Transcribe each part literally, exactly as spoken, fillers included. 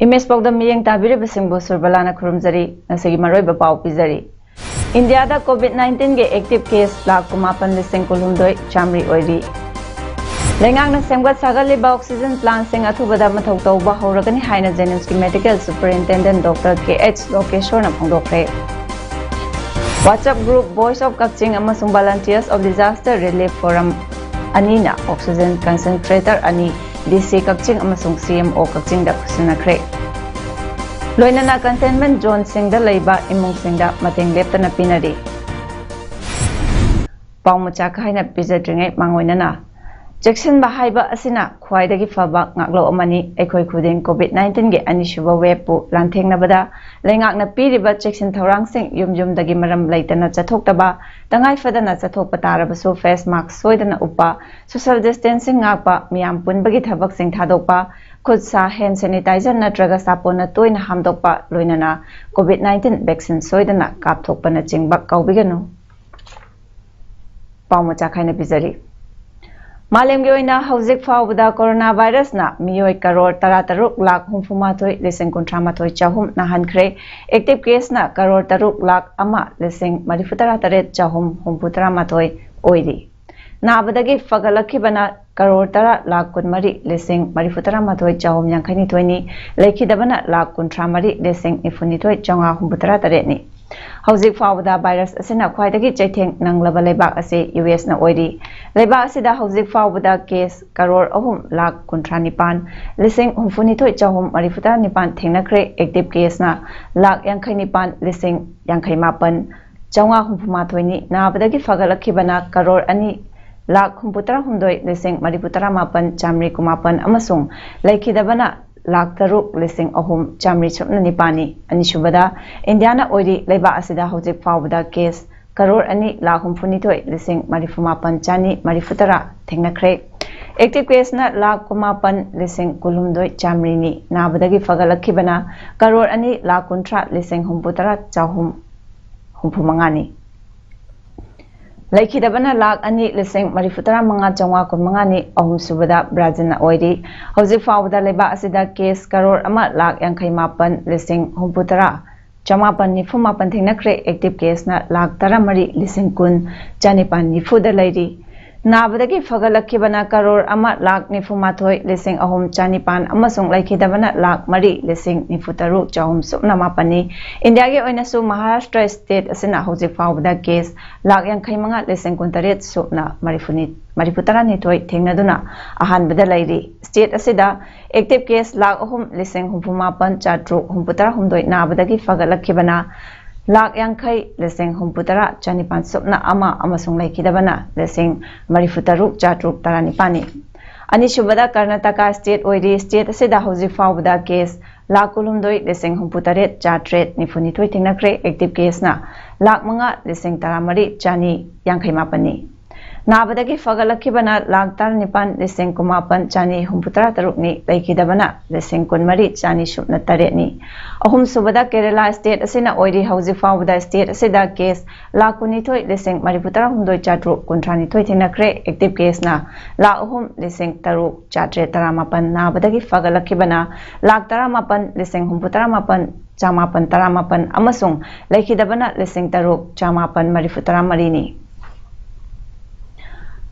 Image ꯄꯥꯎꯗꯝ ꯃꯤꯠꯌꯦꯡ ꯇꯥꯕꯤꯔꯤꯕꯁꯤꯡꯕꯨ ꯁꯨꯔꯕꯂꯥꯅ ꯈꯨꯔꯨꯝꯖꯔꯤ꯫ ꯉꯁꯤꯒꯤ ꯃꯔꯨꯑꯣꯏꯕ ꯄꯥꯎ ꯄꯤꯖꯔꯤ꯫ ꯏꯟꯗꯤꯌꯥꯗ ꯀꯣꯚꯤꯗ ꯅꯥꯏꯟꯇꯤꯟꯒꯤ ꯑꯦꯛꯇꯤꯚ ꯀꯦꯁ ꯂꯥꯈ ꯀꯨꯟꯃꯥꯄꯟ ꯂꯤꯁꯤꯡ ꯀꯨꯟꯍꯨꯝꯗꯣꯏ ꯆꯥꯃꯔꯤ ꯑꯣꯏꯔꯤ꯫ ꯂꯩꯉꯥꯛꯅ ꯁꯦꯝꯒꯠ ꯁꯥꯒꯠꯂꯤꯕ ꯑꯣꯛꯁꯤꯖꯦꯟ ꯄ꯭ꯂꯥꯟꯁꯤꯡ ꯑꯊꯨꯕꯗ ꯃꯊꯧ ꯇꯧꯕ ꯍꯧꯔꯒꯅꯤ ꯍꯥꯏꯅ JNIMSꯀꯤ medical superintendent doctor K H ꯂꯣꯀꯦꯁꯣꯔꯅ ꯐꯣꯡꯗꯣꯛꯈ꯭ꯔꯦ꯫ WhatsApp group Voice of Kakching ꯑꯃꯁꯨꯡ Volunteers of Disaster Relief Forum ꯑꯅꯤꯅ ꯑꯣꯛꯁꯤꯖꯦꯟ ꯀꯟꯁꯦꯟꯇ꯭ꯔꯦꯇꯔ ꯑꯅꯤ DC ꯀꯛꯆꯤꯡ ꯑꯃꯁꯨꯡ CMO ꯀꯛꯆꯤꯡꯗ ꯈꯨꯠꯁꯤꯟꯅꯈ꯭ꯔꯦ꯫ ꯂꯣꯏꯅꯅ ꯀꯟꯇꯦꯟꯃꯦꯟꯠ ꯖꯣꯟꯁꯤꯡꯗ ꯂꯩꯕ ꯏꯃꯨꯡꯁꯤꯡꯗ ꯃꯇꯦꯡ ꯂꯦꯞꯇꯅ ꯄꯤꯅꯔꯤ꯫ ꯄꯥꯎ ꯃꯆꯥ ꯈꯔ ꯍꯥꯏꯅ ꯄꯤꯖꯗ꯭ꯔꯤꯉꯩ ꯃꯥꯡꯑꯣꯏꯅꯅ, ꯆꯦꯛꯁꯤꯟꯕ ꯍꯥꯏꯕ ꯑꯁꯤꯅ ꯈ꯭ꯋꯥꯏꯗꯒꯤ ꯐꯕ ꯉꯥꯛꯂꯧ ꯑꯃꯅꯤ꯫ ꯑꯩꯈꯣꯏ ꯈꯨꯗꯤꯡ ꯀꯣꯚꯤꯗ ꯅꯥꯏꯟꯇꯤꯟꯒꯤ ꯑꯅꯤꯁꯨꯕ ꯋꯦꯕꯄꯨ ꯂꯥꯟꯊꯦꯡꯅꯕꯗ ꯂꯩꯉꯥꯛꯅ ꯄꯤꯔꯤꯕ ꯆꯦꯛꯁꯤꯟ ꯊꯧꯔꯥꯡꯁꯤꯡ ꯌꯨꯝ ꯌꯨꯝꯗꯒꯤ ꯃꯔꯝ ꯂꯩꯇꯅ ꯆꯠꯊꯣꯛꯇꯕ, ꯇꯉꯥꯏ ꯐꯗꯅ ꯆꯠꯊꯣꯛꯄ ꯇꯥꯔꯕꯁꯨ ꯐꯦꯁ ꯃꯥꯛꯁ ꯁꯣꯏꯗꯅ ꯎꯞꯄ, ꯁꯣꯁꯤꯌꯦꯜ ꯗꯤꯁꯇꯦꯟꯁꯤꯡ ꯉꯥꯛꯄ, ꯃꯤꯌꯥꯝ ꯄꯨꯟꯕꯒꯤ ꯊꯕꯛꯁꯤꯡ ꯊꯥꯗꯣꯛꯄ, ꯈꯨꯠ ꯁꯥ ꯍꯦꯟ ꯁꯦꯅꯤꯇꯥꯏꯖꯔ ꯅꯠꯇ꯭ꯔꯒ ꯁꯥꯄꯣꯟꯅ ꯇꯣꯏꯅ ꯍꯥꯝꯗꯣꯛꯄ, ꯂꯣꯏꯅꯅ ꯀꯣꯚꯤꯗ ꯅꯥꯏꯟꯇꯤꯟ ꯚꯦꯛꯁꯤꯟ ꯁꯣꯏꯗꯅ ꯀꯥꯞꯊꯣꯛꯄꯅꯆꯤꯡꯕ ꯀꯥꯎꯕꯤꯒꯅꯨ꯫ ꯄꯥꯎ ꯃꯆꯥ ꯈꯥꯏꯅ ꯄꯤꯖꯔꯤ꯫ ꯃꯥꯂꯦꯝꯒꯤ ꯑꯣꯏꯅ ꯍꯧꯖꯤꯛ ꯐꯥꯎꯕꯗ ꯀꯣꯔꯣꯅꯥ ꯚꯥꯏꯔꯁꯅ ꯃꯤꯑꯣꯏ ꯀꯔꯣꯔ ꯇꯔꯥꯇꯔꯨꯛ ꯂꯥꯈ ꯍꯨꯝꯐꯨꯃꯥꯊꯣꯏ ꯂꯤꯁꯤꯡ ꯀꯨꯟꯊ꯭ꯔꯥ ꯃꯥꯊꯣꯏ ꯆꯍꯨꯝ ꯅꯥꯍꯟꯈ꯭ꯔꯦ꯫ ꯑꯦꯛꯇꯤꯚ ꯀꯦꯁꯅ ꯀꯔꯣꯔ ꯇꯔꯨꯛ ꯂꯥꯈ ꯑꯃ ꯂꯤꯁꯤꯡ ꯃꯔꯤꯐꯨ ꯇꯔꯥ ꯇꯔꯦꯠ ꯆꯍꯨꯝ ꯍꯨꯝꯐꯨ ꯇꯔꯥ ꯃꯥꯊꯣꯏ ꯑꯣꯏꯔꯤ꯫ ꯅꯥꯕꯗꯒꯤ ꯐꯒꯠꯂꯛꯈꯤꯕꯅ ꯀꯔꯣꯔ ꯇꯔꯥ ꯂꯥꯈ ꯀꯨꯟꯃꯔꯤ ꯂꯤꯁꯤꯡ ꯃꯔꯤꯐꯨ ꯇꯔꯥ ꯃꯥꯊꯣꯏ ꯆꯍꯨꯝ ꯌꯥꯡꯈꯩ ꯅꯤꯊꯣꯏꯅꯤ꯫ ꯂꯩꯈꯤꯗꯕꯅ ꯂꯥꯈ ꯀꯨꯟꯊ꯭ꯔꯥ ꯃꯔꯤ ꯂꯤꯁꯤꯡ ꯅꯤꯐꯨ ꯅꯤꯊꯣꯏ ꯆꯥꯝꯃꯉꯥ ꯍꯨꯝꯐꯨ ꯇꯔꯥ ꯇꯔꯦꯠꯅꯤ꯫ ꯍꯧꯖꯤꯛ ꯐꯥꯎꯕꯗ ꯚꯥꯏꯔꯁ ꯑꯁꯤꯅ ꯈ꯭ꯋꯥꯏꯗꯒꯤ ꯆꯩꯊꯦꯡ ꯅꯪꯂꯕ ꯂꯩꯕꯥꯛ ꯑꯁꯤ ꯌꯨ ꯑꯦꯁꯅ ꯑꯣꯏꯔꯤ꯫ ꯂꯩꯕꯥꯛ ꯑꯁꯤꯗ ꯍꯧꯖꯤꯛ ꯐꯥꯎꯕꯗ ꯀꯦꯁ ꯀꯔꯣꯔ ꯑꯍꯨꯝ ꯂꯥꯈ ꯀꯨꯟꯊ꯭ꯔꯥ ꯅꯤꯄꯥꯟ ꯂꯤꯁꯤꯡ ꯍꯨꯝꯐꯨ ꯅꯤꯊꯣꯏ ꯆꯍꯨꯝ ꯃꯔꯤꯐꯨ ꯇꯔꯥ ꯅꯤꯄꯥꯟ ꯊꯦꯡꯅꯈ꯭ꯔꯦ꯫ ꯑꯦꯛꯇꯤꯚ ꯀꯦꯁꯅ ꯂꯥꯈ ꯌꯥꯡꯈꯩ ꯅꯤꯄꯥꯟ ꯂꯤꯁꯤꯡ ꯌꯥꯡꯈꯩ ꯃꯥꯄꯟ ꯆꯥꯝꯃꯉꯥ ꯍꯨꯝꯐꯨ ꯃꯥꯊꯣꯏꯅꯤ꯫ ꯅꯥꯕꯗꯒꯤ ꯐꯒꯠꯂꯛꯈꯤꯕꯅ ꯀꯔꯣꯔ ꯑꯅꯤ ꯂꯥꯈ ꯍꯨꯝꯐꯨ ꯇꯔꯥ ꯍꯨꯝꯗꯣꯏ ꯂꯤꯁꯤꯡ ꯃꯔꯤꯐꯨ ꯇꯔꯥ ꯃꯥꯄꯟ ꯆꯥꯃꯔꯤ ꯀꯨꯟꯃꯥꯄꯟ ꯑꯃꯁꯨꯡ ꯂꯩꯈꯤꯗꯕꯅ ꯂꯥꯈ ꯇꯔꯨꯛ ꯂꯤꯁꯤꯡ ꯑꯍꯨꯝ ꯆꯥꯃꯔꯤ ꯁꯨꯞꯅ ꯅꯤꯄꯥꯜꯅꯤ꯫ ꯑꯅꯤꯁꯨꯕꯗ ꯏꯟꯗꯤꯌꯥꯅ ꯑꯣꯏꯔꯤ꯫ ꯂꯩꯕꯥꯛ ꯑꯁꯤꯗ ꯍꯧꯖꯤꯛ ꯐꯥꯎꯕꯗ ꯀꯦꯁ ꯀꯔꯣꯔ ꯑꯅꯤ ꯂꯥꯈ ꯍꯨꯝꯐꯨꯅꯤꯊꯣꯏ ꯂꯤꯁꯤꯡ ꯃꯔꯤꯐꯨ ꯃꯥꯄꯟ ꯆꯥꯅꯤ ꯃꯔꯤꯐꯨ ꯇꯔꯥ ꯊꯦꯡꯅꯈ꯭ꯔꯦ꯫ ꯑꯦꯛꯇꯤꯚ ꯀꯦꯁꯅ ꯂꯥꯈ ꯀꯨꯟꯃꯥꯄꯟ ꯂꯤꯁꯤꯡ ꯀꯨꯟꯍꯨꯝꯗꯣꯏ ꯆꯥꯃꯔꯤꯅꯤ꯫ ꯅꯥꯕꯗꯒꯤ ꯐꯒꯠꯂꯛꯈꯤꯕꯅ ꯀꯔꯣꯔ ꯑꯅꯤ ꯂꯥꯈ ꯀꯨꯟꯊ꯭ꯔꯥ ꯂꯤꯁꯤꯡ ꯍꯨꯝꯐꯨ ꯇꯔꯥ ꯆꯍꯨꯝ ꯍꯨꯝꯐꯨ ꯃꯉꯥꯅꯤ꯫ ꯂꯩꯈꯤꯗꯕꯅ ꯂꯥꯈ ꯑꯅꯤ ꯂꯤꯁꯤꯡ ꯃꯔꯤꯐꯨ ꯇꯔꯥ ꯃꯉꯥ ꯆꯥꯝꯃꯉꯥ ꯀꯨꯟ ꯃꯉꯥꯅꯤ꯫ ꯑꯍꯨꯝꯁꯨꯕꯗ ꯕ꯭ꯔꯥꯖꯤꯜꯅ ꯑꯣꯏꯔꯤ꯫ ꯍꯧꯖꯤꯛ ꯐꯥꯎꯕꯗ ꯂꯩꯕꯥꯛ ꯑꯁꯤꯗ ꯀꯦꯁ ꯀꯔꯣꯔ ꯑꯃ ꯂꯥꯈ ꯌꯥꯡꯈꯩ ꯃꯥꯄꯟ ꯂꯤꯁꯤꯡ ꯍꯨꯝꯐꯨ ꯇꯔꯥ ꯆꯃꯥꯄꯟ ꯅꯤꯐꯨ ꯃꯥꯄꯟ ꯊꯦꯡꯅꯈ꯭ꯔꯦ꯫ ꯑꯦꯛꯇꯤꯚ ꯀꯦꯁꯅ ꯂꯥꯈ ꯇꯔꯥꯃꯔꯤ ꯂꯤꯁꯤꯡ ꯀꯨꯟ ꯆꯅꯤꯄꯥꯟ ꯅꯤꯐꯨꯗ ꯂꯩꯔꯤ꯫ ꯅꯥꯕꯗꯒꯤ ꯐꯒꯠꯂꯛꯈꯤꯕꯅ ꯀꯔꯣꯔ ꯑꯃ ꯂꯥꯈ ꯅꯤꯐꯨ ꯃꯥꯊꯣꯏ ꯂꯤꯁꯤꯡ ꯑꯍꯨꯝ ꯆꯅꯤꯄꯥꯟ ꯑꯃꯁꯨꯡ ꯂꯩꯈꯤꯗꯕꯅ ꯂꯥꯈ ꯃꯔꯤ ꯂꯤꯁꯤꯡ ꯅꯤꯐꯨ ꯇꯔꯨꯛ ꯆꯍꯨꯝ ꯁꯨꯞꯅ ꯃꯥꯄꯟꯅꯤ꯫ ꯏꯟꯗꯤꯌꯥꯒꯤ ꯑꯣꯏꯅꯁꯨ ꯃꯍꯥꯔꯥꯁꯇ꯭ꯔ ꯁ꯭ꯇꯦꯠ ꯑꯁꯤꯅ ꯍꯧꯖꯤꯛ ꯐꯥꯎꯕꯗ ꯀꯦꯁ ꯂꯥꯈ ꯌꯥꯡꯈꯩ ꯃꯉꯥ ꯂꯤꯁꯤꯡ ꯀꯨꯟꯇꯔꯦꯠ ꯁꯨꯞꯅ ꯃꯔꯤꯐꯨꯅꯤ-, ꯃꯔꯤꯐꯨ ꯇꯔꯥꯅꯤꯊꯣꯏ ꯊꯦꯡꯅꯗꯨꯅ ꯑꯍꯥꯟꯕꯗ ꯂꯩꯔꯤ꯫ ꯁ꯭ꯇꯦꯠ ꯑꯁꯤꯗ ꯑꯦꯛꯇꯤꯚ ꯀꯦꯁ ꯂꯥꯈ ꯑꯍꯨꯝ ꯂꯤꯁꯤꯡ ꯍꯨꯝꯐꯨ ꯃꯥꯄꯟ ꯆꯥꯇ꯭ꯔꯨꯛ ꯍꯨꯝꯐꯨ ꯇꯔꯥ ꯍꯨꯝꯗꯣꯏ, ꯅꯥꯕꯗꯒꯤ ꯐꯒꯠꯂꯛꯈꯤꯕꯅ ꯂꯥꯈ ꯌꯥꯡꯈꯩ ꯂꯤꯁꯤꯡ ꯍꯨꯝꯐꯨ ꯇꯔꯥ ꯆꯅꯤꯄꯥꯟ ꯁꯨꯞꯅ ꯑꯃ ꯑꯃꯁꯨꯡ ꯂꯩꯈꯤꯗꯕꯅ ꯂꯤꯁꯤꯡ ꯃꯔꯤꯐꯨ ꯇꯔꯨꯛ ꯆꯥꯇ꯭ꯔꯨꯛ ꯇꯔꯥꯅꯤꯄꯥꯟꯅꯤ꯫ ꯑꯅꯤꯁꯨꯕꯗ ꯀꯔꯅꯥꯇꯀꯥ ꯁ꯭ꯇꯦꯠ ꯑꯣꯏꯔꯤ꯫ ꯁ꯭ꯇꯦꯠ ꯑꯁꯤꯗ ꯍꯧꯖꯤꯛ ꯐꯥꯎꯕꯗ ꯀꯦꯁ ꯂꯥꯈ ꯀꯨꯟꯍꯨꯝꯗꯣꯏ ꯂꯤꯁꯤꯡ ꯍꯨꯝꯐꯨ ꯇꯔꯦꯠ ꯆꯥꯇ꯭ꯔꯦꯠ ꯅꯤꯐꯨ ꯅꯤꯊꯣꯏ ꯊꯦꯡꯅꯈ꯭ꯔꯦ꯫ ꯑꯦꯛꯇꯤꯚ ꯀꯦꯁꯅ ꯂꯥꯈ ꯃꯉꯥ ꯂꯤꯁꯤꯡ ꯇꯔꯥꯃꯔꯤ ꯆꯅꯤ ꯌꯥꯡꯈꯩ ꯃꯥꯄꯟꯅꯤ꯫ ꯅꯥꯕꯗꯒꯤ ꯐꯒꯠꯂꯛꯈꯤꯕꯅ ꯂꯥꯈ ꯇꯔꯥꯅꯤꯄꯥꯟ ꯂꯤꯁꯤꯡ ꯀꯨꯟꯃꯥꯄꯟ ꯆꯅꯤ ꯍꯨꯝꯐꯨ ꯇꯔꯥ ꯇꯔꯨꯛꯅꯤ꯫ ꯂꯩꯈꯤꯗꯕꯅ ꯂꯤꯁꯤꯡ ꯀꯨꯟꯃꯔꯤ ꯆꯅꯤ ꯁꯨꯞꯅ ꯇꯔꯦꯠꯅꯤ꯫ ꯑꯍꯨꯝꯁꯨꯕꯗ ꯀꯦꯔꯦꯂꯥ ꯁ꯭ꯇꯦꯠ ꯑꯁꯤꯅ ꯑꯣꯏꯔꯤ꯫ ꯍꯧꯖꯤꯛ ꯐꯥꯎꯕꯗ ꯁ꯭ꯇꯦꯠ ꯑꯁꯤꯗ ꯀꯦꯁ ꯂꯥꯈ ꯀꯨꯟꯅꯤꯊꯣꯏ ꯂꯤꯁꯤꯡ ꯃꯔꯤꯐꯨ ꯇꯔꯥꯍꯨꯝꯗꯣꯏ ꯆꯥꯇ꯭ꯔꯨꯛ ꯀꯨꯟꯊ꯭ꯔꯥꯅꯤꯊꯣꯏ ꯊꯦꯡꯅꯈ꯭ꯔꯦ꯫ ꯑꯦꯛꯇꯤꯚ ꯀꯦꯁꯅ ꯂꯥꯈ ꯑꯍꯨꯝ ꯂꯤꯁꯤꯡ ꯇꯔꯨꯛ ꯆꯥꯇ꯭ꯔꯦꯠ ꯇꯔꯥꯃꯥꯄꯟ, ꯅꯥꯕꯗꯒꯤ ꯐꯒꯠꯂꯛꯈꯤꯕꯅ ꯂꯥꯈ ꯇꯔꯥꯃꯥꯄꯟ ꯂꯤꯁꯤꯡ ꯍꯨꯝꯐꯨ ꯇꯔꯥꯃꯥꯄꯟ ꯆꯃꯥꯄꯟ ꯇꯔꯥꯃꯥꯄꯟ ꯑꯃꯁꯨꯡ ꯂꯩꯈꯤꯗꯕꯅ ꯂꯤꯁꯤꯡ ꯇꯔꯨꯛ ꯆꯃꯥꯄꯟ ꯃꯔꯤꯐꯨ ꯇꯔꯥꯃꯔꯤꯅꯤ꯫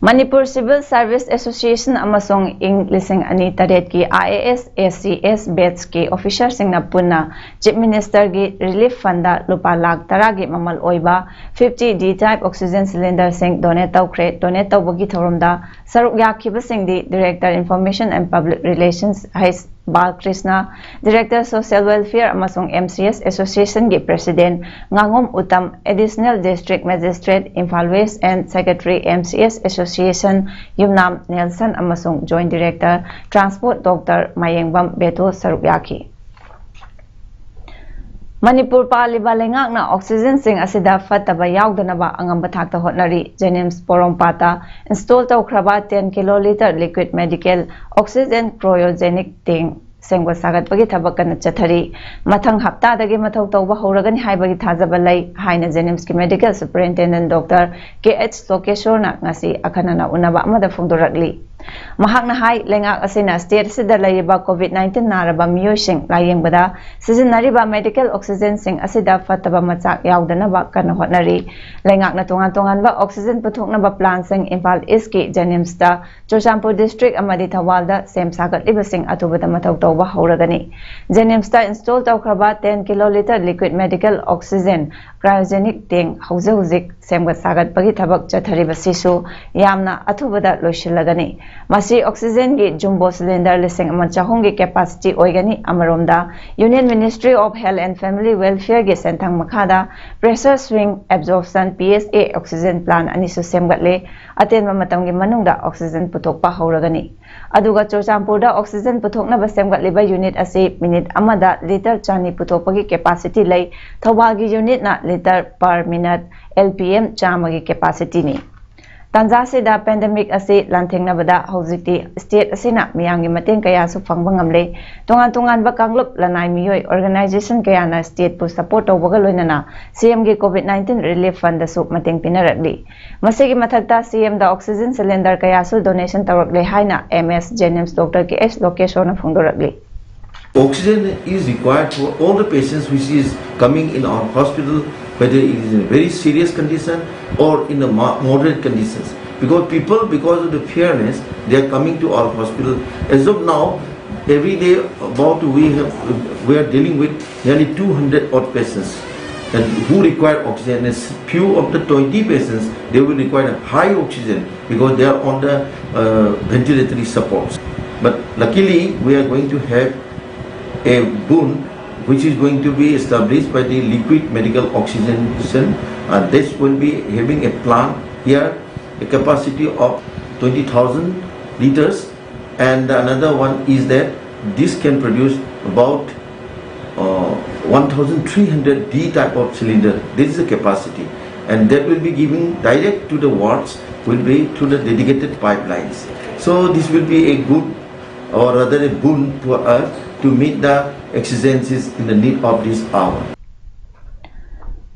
ꯃꯅꯤꯄꯨꯔ ꯁꯤꯚꯤꯜ ꯁꯥꯔꯚꯤꯁ ꯑꯦꯁꯣꯁꯤꯌꯦꯁꯟ ꯑꯃꯁꯨꯡ ꯏꯪ ꯂꯤꯁꯤꯡ ꯑꯅꯤ ꯇꯔꯦꯠꯀꯤ I A S, A C S ꯕꯦꯠꯁꯀꯤ ꯑꯣꯐꯤꯁꯥꯔꯁꯤꯡꯅ ꯄꯨꯟꯅ ꯆꯤꯐ ꯃꯤꯅꯤꯁꯇꯔꯒꯤ ꯔꯤꯂꯤꯐ ꯐꯟꯗ ꯂꯨꯄꯥ ꯂꯥꯈ ꯇꯔꯥꯒꯤ ꯃꯃꯜ ꯑꯣꯏꯕ ꯐꯤꯐꯇꯤ ꯗꯤ ꯇꯥꯏꯞ ꯑꯣꯛꯁꯤꯖꯦꯟ ꯁꯤꯂꯤꯟꯗꯔꯁꯤꯡ ꯗꯣꯅꯦꯠ ꯇꯧꯈ꯭ꯔꯦ꯫ ꯗꯣꯅꯦꯠ ꯇꯧꯕꯒꯤ ꯊꯧꯔꯝꯗ ꯁꯔꯨꯛ ꯌꯥꯈꯤꯕꯁꯤꯡꯗꯤ director, information and public relations, H ꯕꯥꯜꯀ꯭ꯔꯤꯁꯅ, Director Social Welfare ꯑꯃꯁꯨꯡ M C S Association ꯒꯤ President ꯉꯥꯉꯣꯝ Uttam, Additional District Magistrate, Imphal West and Secretary, M C S Association Yumnam Nelson ꯑꯃꯁꯨꯡ Joint Director Transport Doctor ꯃꯥꯌꯦꯡꯕꯝ ꯕꯦꯇꯣ ꯁꯔꯨꯛ ꯌꯥꯈꯤ꯫ ꯃꯅꯤꯄꯨꯔ ꯄꯥꯜꯂꯤꯕ ꯂꯩꯉꯥꯛꯅ oxygen ꯁꯤꯡ ꯑꯁꯤꯗ ꯐꯠꯇꯕ ꯌꯥꯎꯗꯅꯕ ꯑꯉꯝꯕ ꯊꯥꯛꯇ ꯍꯣꯠꯅꯔꯤ꯫ JNIMS ꯄꯣꯔꯣꯝꯄꯥꯠꯇ install ꯇꯧꯈ꯭ꯔꯕ ten kilolitre liquid medical oxygen cryogenic tank ꯁꯦꯝꯒꯠ ꯁꯥꯒꯠꯄꯒꯤ ꯊꯕꯛ ꯀꯟꯅ ꯆꯠꯊꯔꯤ꯫ ꯃꯊꯪ ꯍꯞꯇꯥꯗꯒꯤ ꯃꯊꯧ ꯇꯧꯕ ꯍꯧꯔꯒꯅꯤ ꯍꯥꯏꯕꯒꯤ ꯊꯥꯖꯕ ꯂꯩ ꯍꯥꯏꯅ JNIMS ꯀꯤ Medical Superintendent Doctor K H ꯂꯣꯀꯦꯁꯣꯔꯅ ꯉꯁꯤ ꯑꯈꯟꯅꯅ ꯎꯅꯕ ꯑꯃꯗ ꯐꯣꯡꯗꯣꯔꯛꯂꯤ꯫ ꯃꯍꯥꯛꯅ ꯍꯥꯏ, ꯂꯩꯉꯥꯛ ꯑꯁꯤꯅ state ꯑꯁꯤꯗ ꯂꯩꯔꯤꯕ COVID nineteen ꯅꯥꯔꯕ ꯃꯤꯑꯣꯏꯁꯤꯡ ꯂꯥꯌꯦꯡꯕꯗ ꯁꯤꯖꯤꯟꯅꯔꯤꯕ medical oxygen ꯁꯤꯡ ꯑꯁꯤꯗ ꯐꯠꯇꯕ ꯃꯆꯥꯛ ꯌꯥꯎꯗꯅꯕ ꯀꯟꯅ ꯍꯣꯠꯅꯔꯤ꯫ ꯂꯩꯉꯥꯛꯅ ꯇꯣꯉꯥꯟ ꯇꯣꯉꯥꯟꯕ oxygen ꯄꯨꯊꯣꯛꯅꯕ plant ꯁꯤꯡ ꯏꯝꯐꯥꯜ East ꯀꯤ JNIMS ꯇ, ꯆꯨꯔꯆꯥꯟꯄꯨꯔ district ꯑꯃꯗꯤ ꯊꯧꯕꯥꯜꯗ ꯁꯦꯝ ꯁꯥꯒꯠꯂꯤꯕꯁꯤꯡ ꯑꯊꯨꯕꯗ ꯃꯊꯧ ꯇꯧꯕ ꯍꯧꯔꯒꯅꯤ꯫ JNIMS ꯇ install ꯇꯧꯈ꯭ꯔꯕ ten kilolitre liquid medical oxygen cryogenic tank ꯍꯧꯖꯤꯛ ꯍꯧꯖꯤꯛ ꯁꯦꯝꯒꯠ ꯁꯥꯒꯠꯄꯒꯤ ꯊꯕꯛ ꯆꯠꯊꯔꯤꯕꯁꯤꯁꯨ ꯌꯥꯝꯅ ꯑꯊꯨꯕꯗ ꯂꯣꯏꯁꯤꯜꯂꯒꯅꯤ꯫ ꯃꯁꯤ oxygen ꯒꯤ jumbo cylinder ꯂꯤꯁꯤꯡ ꯑꯃ ꯆꯍꯨꯝꯒꯤ capacity ꯑꯣꯏꯒꯅꯤ꯫ ꯑꯃꯔꯣꯝꯗ, Union Ministry of Health and Family Welfare ꯒꯤ ꯁꯦꯟꯊꯪ ꯃꯈꯥꯗ pressure swing absorption, P S A, oxygen plant ꯑꯅꯤꯁꯨ ꯁꯦꯝꯒꯠꯂꯦ꯫ ꯑꯇꯦꯟꯕ ꯃꯇꯝꯒꯤ ꯃꯅꯨꯡꯗ oxygen ꯄꯨꯊꯣꯛꯄ ꯍꯧꯔꯒꯅꯤ꯫ ꯑꯗꯨꯒ ꯆꯨꯔꯆꯥꯟꯄꯨꯔꯗ oxygen ꯄꯨꯊꯣꯛꯅꯕ ꯁꯦꯝꯒꯠꯂꯤꯕ unit ꯑꯁꯤ minute ꯑꯃꯗ litre ꯆꯅꯤ ꯄꯨꯊꯣꯛꯄꯒꯤ capacity ꯂꯩ꯫ ꯊꯧꯕꯥꯜꯒꯤ unit ꯅ litre per minute L P M ꯆꯥꯝꯃꯒꯤ capacity ꯅꯤ꯫ ꯇꯥꯟꯖꯥꯁꯤꯗ pandemic ꯑꯁꯤ ꯂꯥꯟꯊꯦꯡꯅꯕꯗ ꯍꯧꯖꯤꯛꯇꯤ state ꯑꯁꯤꯅ ꯃꯤꯌꯥꯝꯒꯤ ꯃꯇꯦꯡ ꯀꯌꯥꯁꯨ ꯐꯪꯕ ꯉꯝꯂꯦ꯫ ꯇꯣꯉꯥꯟ ꯇꯣꯉꯥꯟꯕ ꯀꯥꯡꯂꯨꯞ, ꯂꯅꯥꯏ ꯃꯤꯑꯣꯏ, organization ꯀꯌꯥꯅ state ꯄꯨ support ꯇꯧꯕꯒ ꯂꯣꯏꯅꯅ C M ꯒꯤ COVID nineteen relief fund ꯗꯁꯨ ꯃꯇꯦꯡ ꯄꯤꯅꯔꯛꯂꯤ꯫ ꯃꯁꯤꯒꯤ ꯃꯊꯛꯇ C M ꯗ oxygen cylinder ꯀꯌꯥꯁꯨ donation ꯇꯧꯔꯛꯂꯦ ꯍꯥꯏꯅ M S JNIMS Doctor K H ꯂꯣꯀꯦꯁꯣꯔꯅ ꯐꯣꯡꯗꯣꯔꯛꯂꯤ꯫ Oxygen is required for all the patients which is coming in our hospital, whether it is in very serious condition or in the mo- moderate conditions. Because people, because of the fearness, they are coming to our hospital. As of now, every day about we have we are dealing with nearly two hundred odd patients. And who require oxygen is few of the twenty patients, they will require high oxygen because they are on the uh, ventilatory supports. But luckily, we are going to have a boon which is going to be established by the liquid medical oxygenation, and this will be having a plant here, a capacity of twenty thousand liters, and another one is that this can produce about uh, one thousand three hundred D type of cylinder. This is the capacity, and that will be giving direct to the wards, will be through the dedicated pipelines. So this will be a good, or rather a boon for us to meet the exigencies in the need of this hour.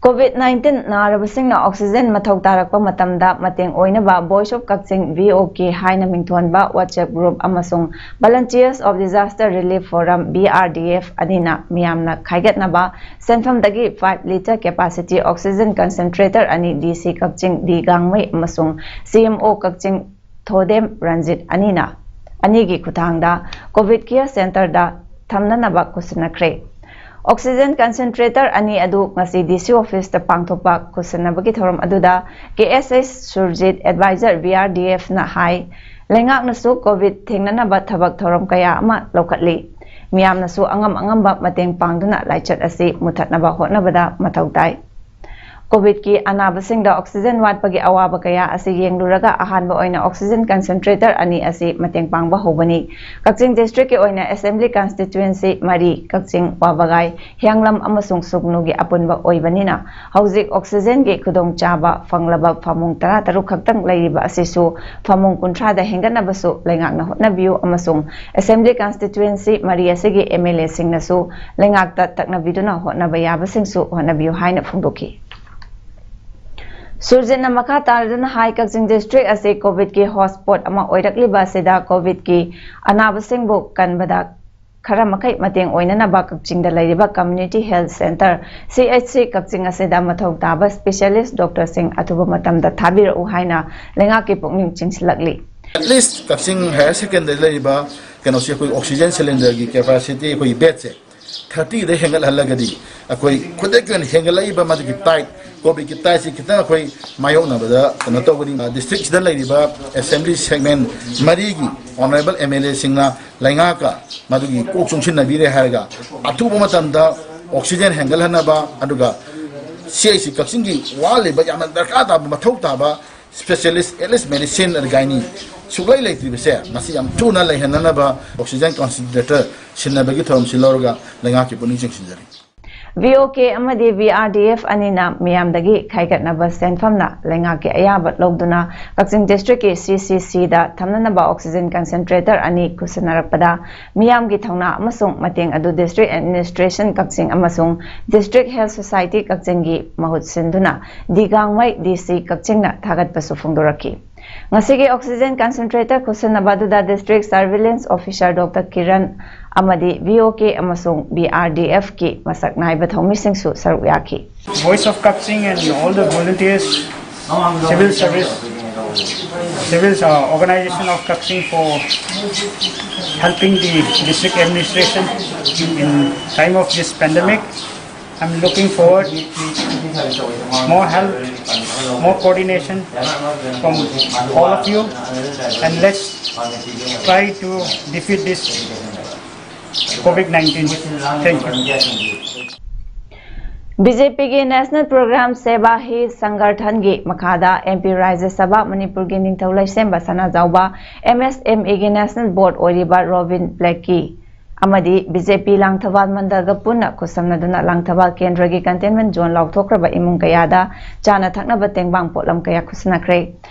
COVID nineteen ꯅꯥꯔꯕꯁꯤꯡꯅ oxygen ꯃꯊꯧ ꯇꯥꯔꯛꯄ ꯃꯇꯝꯗ ꯃꯇꯦꯡ ꯑꯣꯏꯅꯕ Voice of Kakching, V O K ꯍꯥꯏꯅ ꯃꯤꯡꯊꯣꯟꯕ WhatsApp group ꯑꯃꯁꯨꯡ Volunteers of Disaster Relief Forum, V R D F ꯑꯅꯤꯅ ꯃꯤꯌꯥꯝꯅ ꯈꯥꯏꯒꯠꯅꯕ ꯁꯦꯟꯐꯝꯗꯒꯤ five litre capacity oxygen concentrator ꯑꯅꯤ D C ꯀꯛꯆꯤꯡ D ꯒꯥꯡꯃꯩ ꯑꯃꯁꯨꯡ C M O ꯀꯛꯆꯤꯡ ꯊꯣꯗꯦꯝ ꯔꯟꯖꯤꯠ ꯑꯅꯤꯅ, ꯑꯅꯤꯒꯤ ꯈꯨꯠꯊꯥꯡꯗ COVID Care Centreꯗ ꯊꯝꯅꯅꯕ ꯈꯨꯠꯁꯤꯟꯅꯈ꯭ꯔꯦ꯫ Oxygen concentrator ꯑꯅꯤ ꯑꯗꯨ ꯉꯁꯤ D C officeꯇ ꯄꯥꯡꯊꯣꯛꯄ ꯈꯨꯠꯁꯤꯟꯅꯕꯒꯤ ꯊꯧꯔꯝ ꯑꯗꯨꯗ K S H Surjit, advisor V R D Fꯅ ꯍꯥꯏ, ꯂꯩꯉꯥꯛꯅꯁꯨ COVID ꯊꯦꯡꯅꯅꯕ ꯊꯕꯛ ꯊꯧꯔꯝ ꯀꯌꯥ ꯑꯃ ꯂꯧꯈꯠꯂꯤ꯫ ꯃꯤꯌꯥꯝꯅꯁꯨ ꯑꯉꯝ ꯑꯉꯝꯕ ꯃꯇꯦꯡ ꯄꯥꯡꯗꯨꯅ ꯂꯥꯏꯆꯠ ꯑꯁꯤ ꯃꯨꯊꯠꯅꯕ ꯍꯣꯠꯅꯕꯗ ꯃꯊꯧ ꯇꯥꯏ꯫ COVIDꯀꯤ ꯑꯅꯥꯕꯁꯤꯡꯗ oxygen ꯋꯥꯠꯄꯒꯤ ꯑꯋꯥꯕ ꯀꯌꯥ ꯑꯁꯤ ꯌꯦꯡꯂꯨꯔꯒ ꯑꯍꯥꯟꯕ ꯑꯣꯏꯅ oxygen concentrator ꯑꯅꯤ ꯑꯁꯤ ꯃꯇꯦꯡ ꯄꯥꯡꯕ ꯍꯧꯕꯅꯤ꯫ ꯀꯛꯆꯤꯡ districtꯀꯤ ꯑꯣꯏꯅ assembly constituency ꯃꯔꯤ, ꯀꯛꯆꯤꯡ, ꯋꯥꯕꯒꯥꯏ, ꯍꯤꯌꯥꯡꯂꯝ ꯑꯃꯁꯨꯡ ꯁꯨꯒꯅꯨꯒꯤ ꯑꯄꯨꯟꯕ ꯑꯣꯏꯕꯅꯤꯅ, ꯍꯧꯖꯤꯛ oxygenꯒꯤ ꯈꯨꯗꯣꯡꯆꯥꯕ ꯐꯪꯂꯕ ꯐꯃꯨꯡ ꯇꯔꯥꯇꯔꯨꯛ ꯈꯛꯇꯪ ꯂꯩꯔꯤꯕ ꯑꯁꯤꯁꯨ ꯐꯃꯨꯡ ꯀꯨꯟꯊ꯭ꯔꯥꯗ ꯍꯦꯟꯒꯠꯅꯕꯁꯨ ꯂꯩꯉꯥꯛꯅ ꯍꯣꯠꯅꯕꯤꯌꯨ ꯑꯃꯁꯨꯡ assembly constituency ꯃꯔꯤ ꯑꯁꯤꯒꯤ MLAꯁꯤꯡꯅꯁꯨ ꯂꯩꯉꯥꯛꯇ ꯇꯛꯅꯕꯤꯗꯨꯅ ꯍꯣꯠꯅꯕ ꯌꯥꯕꯁꯤꯡꯁꯨ ꯍꯣꯠꯅꯕꯤꯌꯨ ꯍꯥꯏꯅ ꯐꯣꯡꯗꯣꯛꯈꯤ꯫ ꯁꯨꯔꯖꯤꯠꯅ ꯃꯈꯥ ꯇꯥꯔꯗꯨꯅ ꯍꯥꯏ, ꯀꯛꯆꯤꯡ district ꯑꯁꯤ COVIDꯀꯤ hotspot ꯑꯃ ꯑꯣꯏꯔꯛꯂꯤꯕ ꯑꯁꯤꯗ COVIDꯀꯤ ꯑꯅꯥꯕꯁꯤꯡꯕꯨ ꯀꯟꯕꯗ ꯈꯔ ꯃꯈꯩ ꯃꯇꯦꯡ ꯑꯣꯏꯅꯅꯕ ꯀꯛꯆꯤꯡꯗ ꯂꯩꯔꯤꯕ Community Health Centre, C H C ꯀꯛꯆꯤꯡ ꯑꯁꯤꯗ ꯃꯊꯧ ꯇꯥꯕ specialist doctorꯁꯤꯡ ꯑꯊꯨꯕ ꯃꯇꯝꯗ ꯊꯥꯕꯤꯔꯛꯎ ꯍꯥꯏꯅ ꯂꯩꯉꯥꯛꯀꯤ ꯄꯨꯛꯅꯤꯡ ꯆꯤꯡꯁꯤꯜꯂꯛꯂꯤ꯫ At least Kakching higher secondary ꯂꯩꯔꯤꯕ ꯀꯩꯅꯣꯁꯤ ꯑꯩꯈꯣꯏ oxygen cylinderꯒꯤ capacity ꯑꯩꯈꯣꯏꯒꯤ bedꯁꯦ ꯊꯥꯔꯇꯤꯗ ꯍꯦꯟꯒꯠꯍꯜꯂꯒꯗꯤ ꯑꯩꯈꯣꯏ ꯈꯨꯗꯛꯀꯤ ꯑꯣꯏꯅ ꯍꯦꯟꯒꯠꯂꯛꯏꯕ ꯃꯗꯨꯒꯤ ꯇꯥꯏꯠ, ꯀꯣꯚꯤꯗꯀꯤ ꯇꯥꯏꯠꯁꯤ ꯈꯤꯇꯪ ꯑꯩꯈꯣꯏ ꯃꯥꯌꯣꯛꯅꯕꯗ ꯀꯩꯅꯣ ꯇꯧꯒꯅꯤ꯫ ꯗꯤꯁꯇ꯭ꯔꯤꯛꯁꯤꯗ ꯂꯩꯔꯤꯕ ꯑꯦꯁꯦꯝꯕ꯭ꯂꯤ ꯁꯦꯒꯃꯦꯟ ꯃꯔꯤꯒꯤ ꯑꯣꯅꯔꯦꯕꯜ ꯑꯦꯝ ꯑꯦꯜ ꯑꯦꯁꯤꯡꯅ ꯂꯩꯉꯥꯛꯀ ꯃꯗꯨꯒꯤ ꯀꯣꯛ ꯆꯨꯡꯁꯤꯟꯅꯕꯤꯔꯦ ꯍꯥꯏꯔꯒ ꯑꯊꯨꯕ ꯃꯇꯝꯗ ꯑꯣꯛꯁꯤꯖꯦꯟ ꯍꯦꯟꯒꯠꯍꯟꯅꯕ, ꯑꯗꯨꯒ ꯁꯤ ꯑꯩ ꯁꯤ ꯀꯛꯆꯤꯡꯒꯤ ꯋꯥꯠꯂꯤꯕ ꯌꯥꯝꯅ ꯗꯔꯀꯥꯔ ꯇꯥꯕ, ꯃꯊꯧ ꯇꯥꯕ ꯁ꯭ꯄꯦꯁꯤꯌꯦꯂꯤꯁ, ꯑꯦꯠ ꯂꯤꯁ ꯃꯦꯗꯤꯁꯤꯟ ꯑꯗ ꯒꯥꯏꯅꯤ ꯁꯨꯛꯂꯩ ꯂꯩꯇ꯭ꯔꯤꯕꯁꯦ, ꯃꯁꯤ ꯌꯥꯝ ꯊꯨꯅ ꯂꯩꯍꯟꯅꯅꯕ ꯑꯣꯛꯁꯤꯖꯦꯟ ꯀꯟꯁꯦꯟꯇ꯭ꯔꯦꯇꯔ ꯁꯤꯟꯅꯕꯒꯤ ꯊꯧꯔꯝꯁꯤ ꯂꯧꯔꯒ ꯂꯩꯉꯥꯛꯀꯤ ꯄꯨꯛꯅꯤꯡ ꯆꯤꯡꯁꯤꯟꯖꯔꯤ꯫ ꯚꯤ ꯑꯣ ꯀꯦ ꯑꯃꯗꯤ ꯚꯤ ꯑꯥꯔ ꯗꯤ ꯑꯦꯐ ꯑꯅꯤꯅ ꯃꯤꯌꯥꯝꯗꯒꯤ ꯈꯥꯏꯒꯠꯅꯕ ꯁꯦꯟꯐꯝꯅ ꯂꯩꯉꯥꯛꯀꯤ ꯑꯌꯥꯕ ꯂꯧꯗꯨꯅ ꯀꯛꯆꯤꯡ ꯗꯤꯁꯇ꯭ꯔꯤꯛꯀꯤ ꯁꯤ ꯁꯤ ꯁꯤꯗ ꯊꯝꯅꯅꯕ ꯑꯣꯛꯁꯤꯖꯦꯟ ꯀꯟꯁꯦꯟꯇ꯭ꯔꯦꯇꯔ ꯑꯅꯤ ꯈꯨꯠꯁꯤꯟꯅꯔꯛꯄꯗ ꯃꯤꯌꯥꯝꯒꯤ ꯊꯧꯅꯥ ꯑꯃꯁꯨꯡ ꯃꯇꯦꯡ ꯑꯗꯨ ꯗꯤꯁꯇ꯭ꯔꯤꯛ ꯑꯦꯗꯃꯤꯅꯤꯁꯇ꯭ꯔꯦꯁꯟ ꯀꯛꯆꯤꯡ ꯑꯃꯁꯨꯡ ꯗꯤꯁꯇ꯭ꯔꯤꯛ ꯍꯦꯜꯊ ꯁꯣꯁꯥꯏꯇꯤ ꯀꯛꯆꯤꯡꯒꯤ ꯃꯍꯨꯠ ꯁꯤꯟꯗꯨꯅ ꯗꯤ ꯒꯥꯡꯃꯩ ꯗꯤ ꯁꯤ ꯀꯛꯆꯤꯡꯅ ꯊꯥꯒꯠꯄꯁꯨ ꯐꯣꯡꯗꯣꯔꯛꯈꯤ꯫ ꯉꯁꯤꯒꯤ ꯑꯣꯛꯁꯤꯖꯦꯟ ꯀꯟꯁꯦꯟꯇ꯭ꯔꯦꯇꯔ ꯈꯨꯠꯁꯤꯟꯅꯕ ꯑꯗꯨꯗ district surveillance officer doctor Kiran ꯑꯃꯗꯤ ꯚꯤ ꯑꯣ ꯀꯦ ꯑꯃꯁꯨꯡ ꯚꯤ ꯑꯥꯔ ꯗꯤ ꯑꯦꯐꯀꯤ ꯃꯁꯛ ꯅꯥꯏꯕ ꯊꯧꯃꯤꯁꯤꯡꯁꯨ ꯁꯔꯨꯛ ꯌꯥꯈꯤ꯫ Voice of Kakching and all the volunteers, civil service, civil uh, organization of Kakching for helping the district administration in time of this pandemic. I'm looking forward more help, more coordination from all of you, and let's try to defeat this COVID nineteen. Thank you. B J ꯄꯤꯒꯤ national programme ꯁꯦꯕꯥ ꯍꯤ ꯁꯪꯒꯔꯊꯟꯒꯤ ꯃꯈꯥꯗ M P ꯔꯥꯖ꯭ꯌ ꯁꯚꯥ ꯃꯅꯤꯄꯨꯔꯒꯤ ꯅꯤꯡꯊꯧ ꯂꯩꯁꯦꯝꯕ ꯁꯅꯥꯖꯥꯎꯕ M S M ꯏꯒꯤ national ꯕꯣꯔꯗ ꯑꯣꯏꯔꯤꯕ robin ꯕ꯭ꯂꯦꯛꯀꯤ ꯑꯃꯗꯤ B J ꯄꯤ ꯂꯥꯡꯊꯕꯥꯜ ꯃꯟꯗꯜꯒ ꯄꯨꯟꯅ ꯈꯨꯠꯁꯝꯅꯗꯨꯅ ꯂꯥꯡꯊꯕꯥꯜ ꯀꯦꯟꯗ꯭ꯔꯒꯤ ꯀꯟꯇꯦꯟꯃꯦꯟ ꯖꯣꯟ ꯂꯥꯎꯊꯣꯛꯈ꯭ꯔꯕ ꯏꯃꯨꯡ ꯀꯌꯥꯗ ꯆꯥꯅ ꯊꯛꯅꯕ ꯇꯦꯡꯕꯥꯡ ꯄꯣꯠꯂꯝ ꯀꯌꯥ ꯈꯨꯠꯁꯤꯟꯅꯈ꯭ꯔꯦ꯫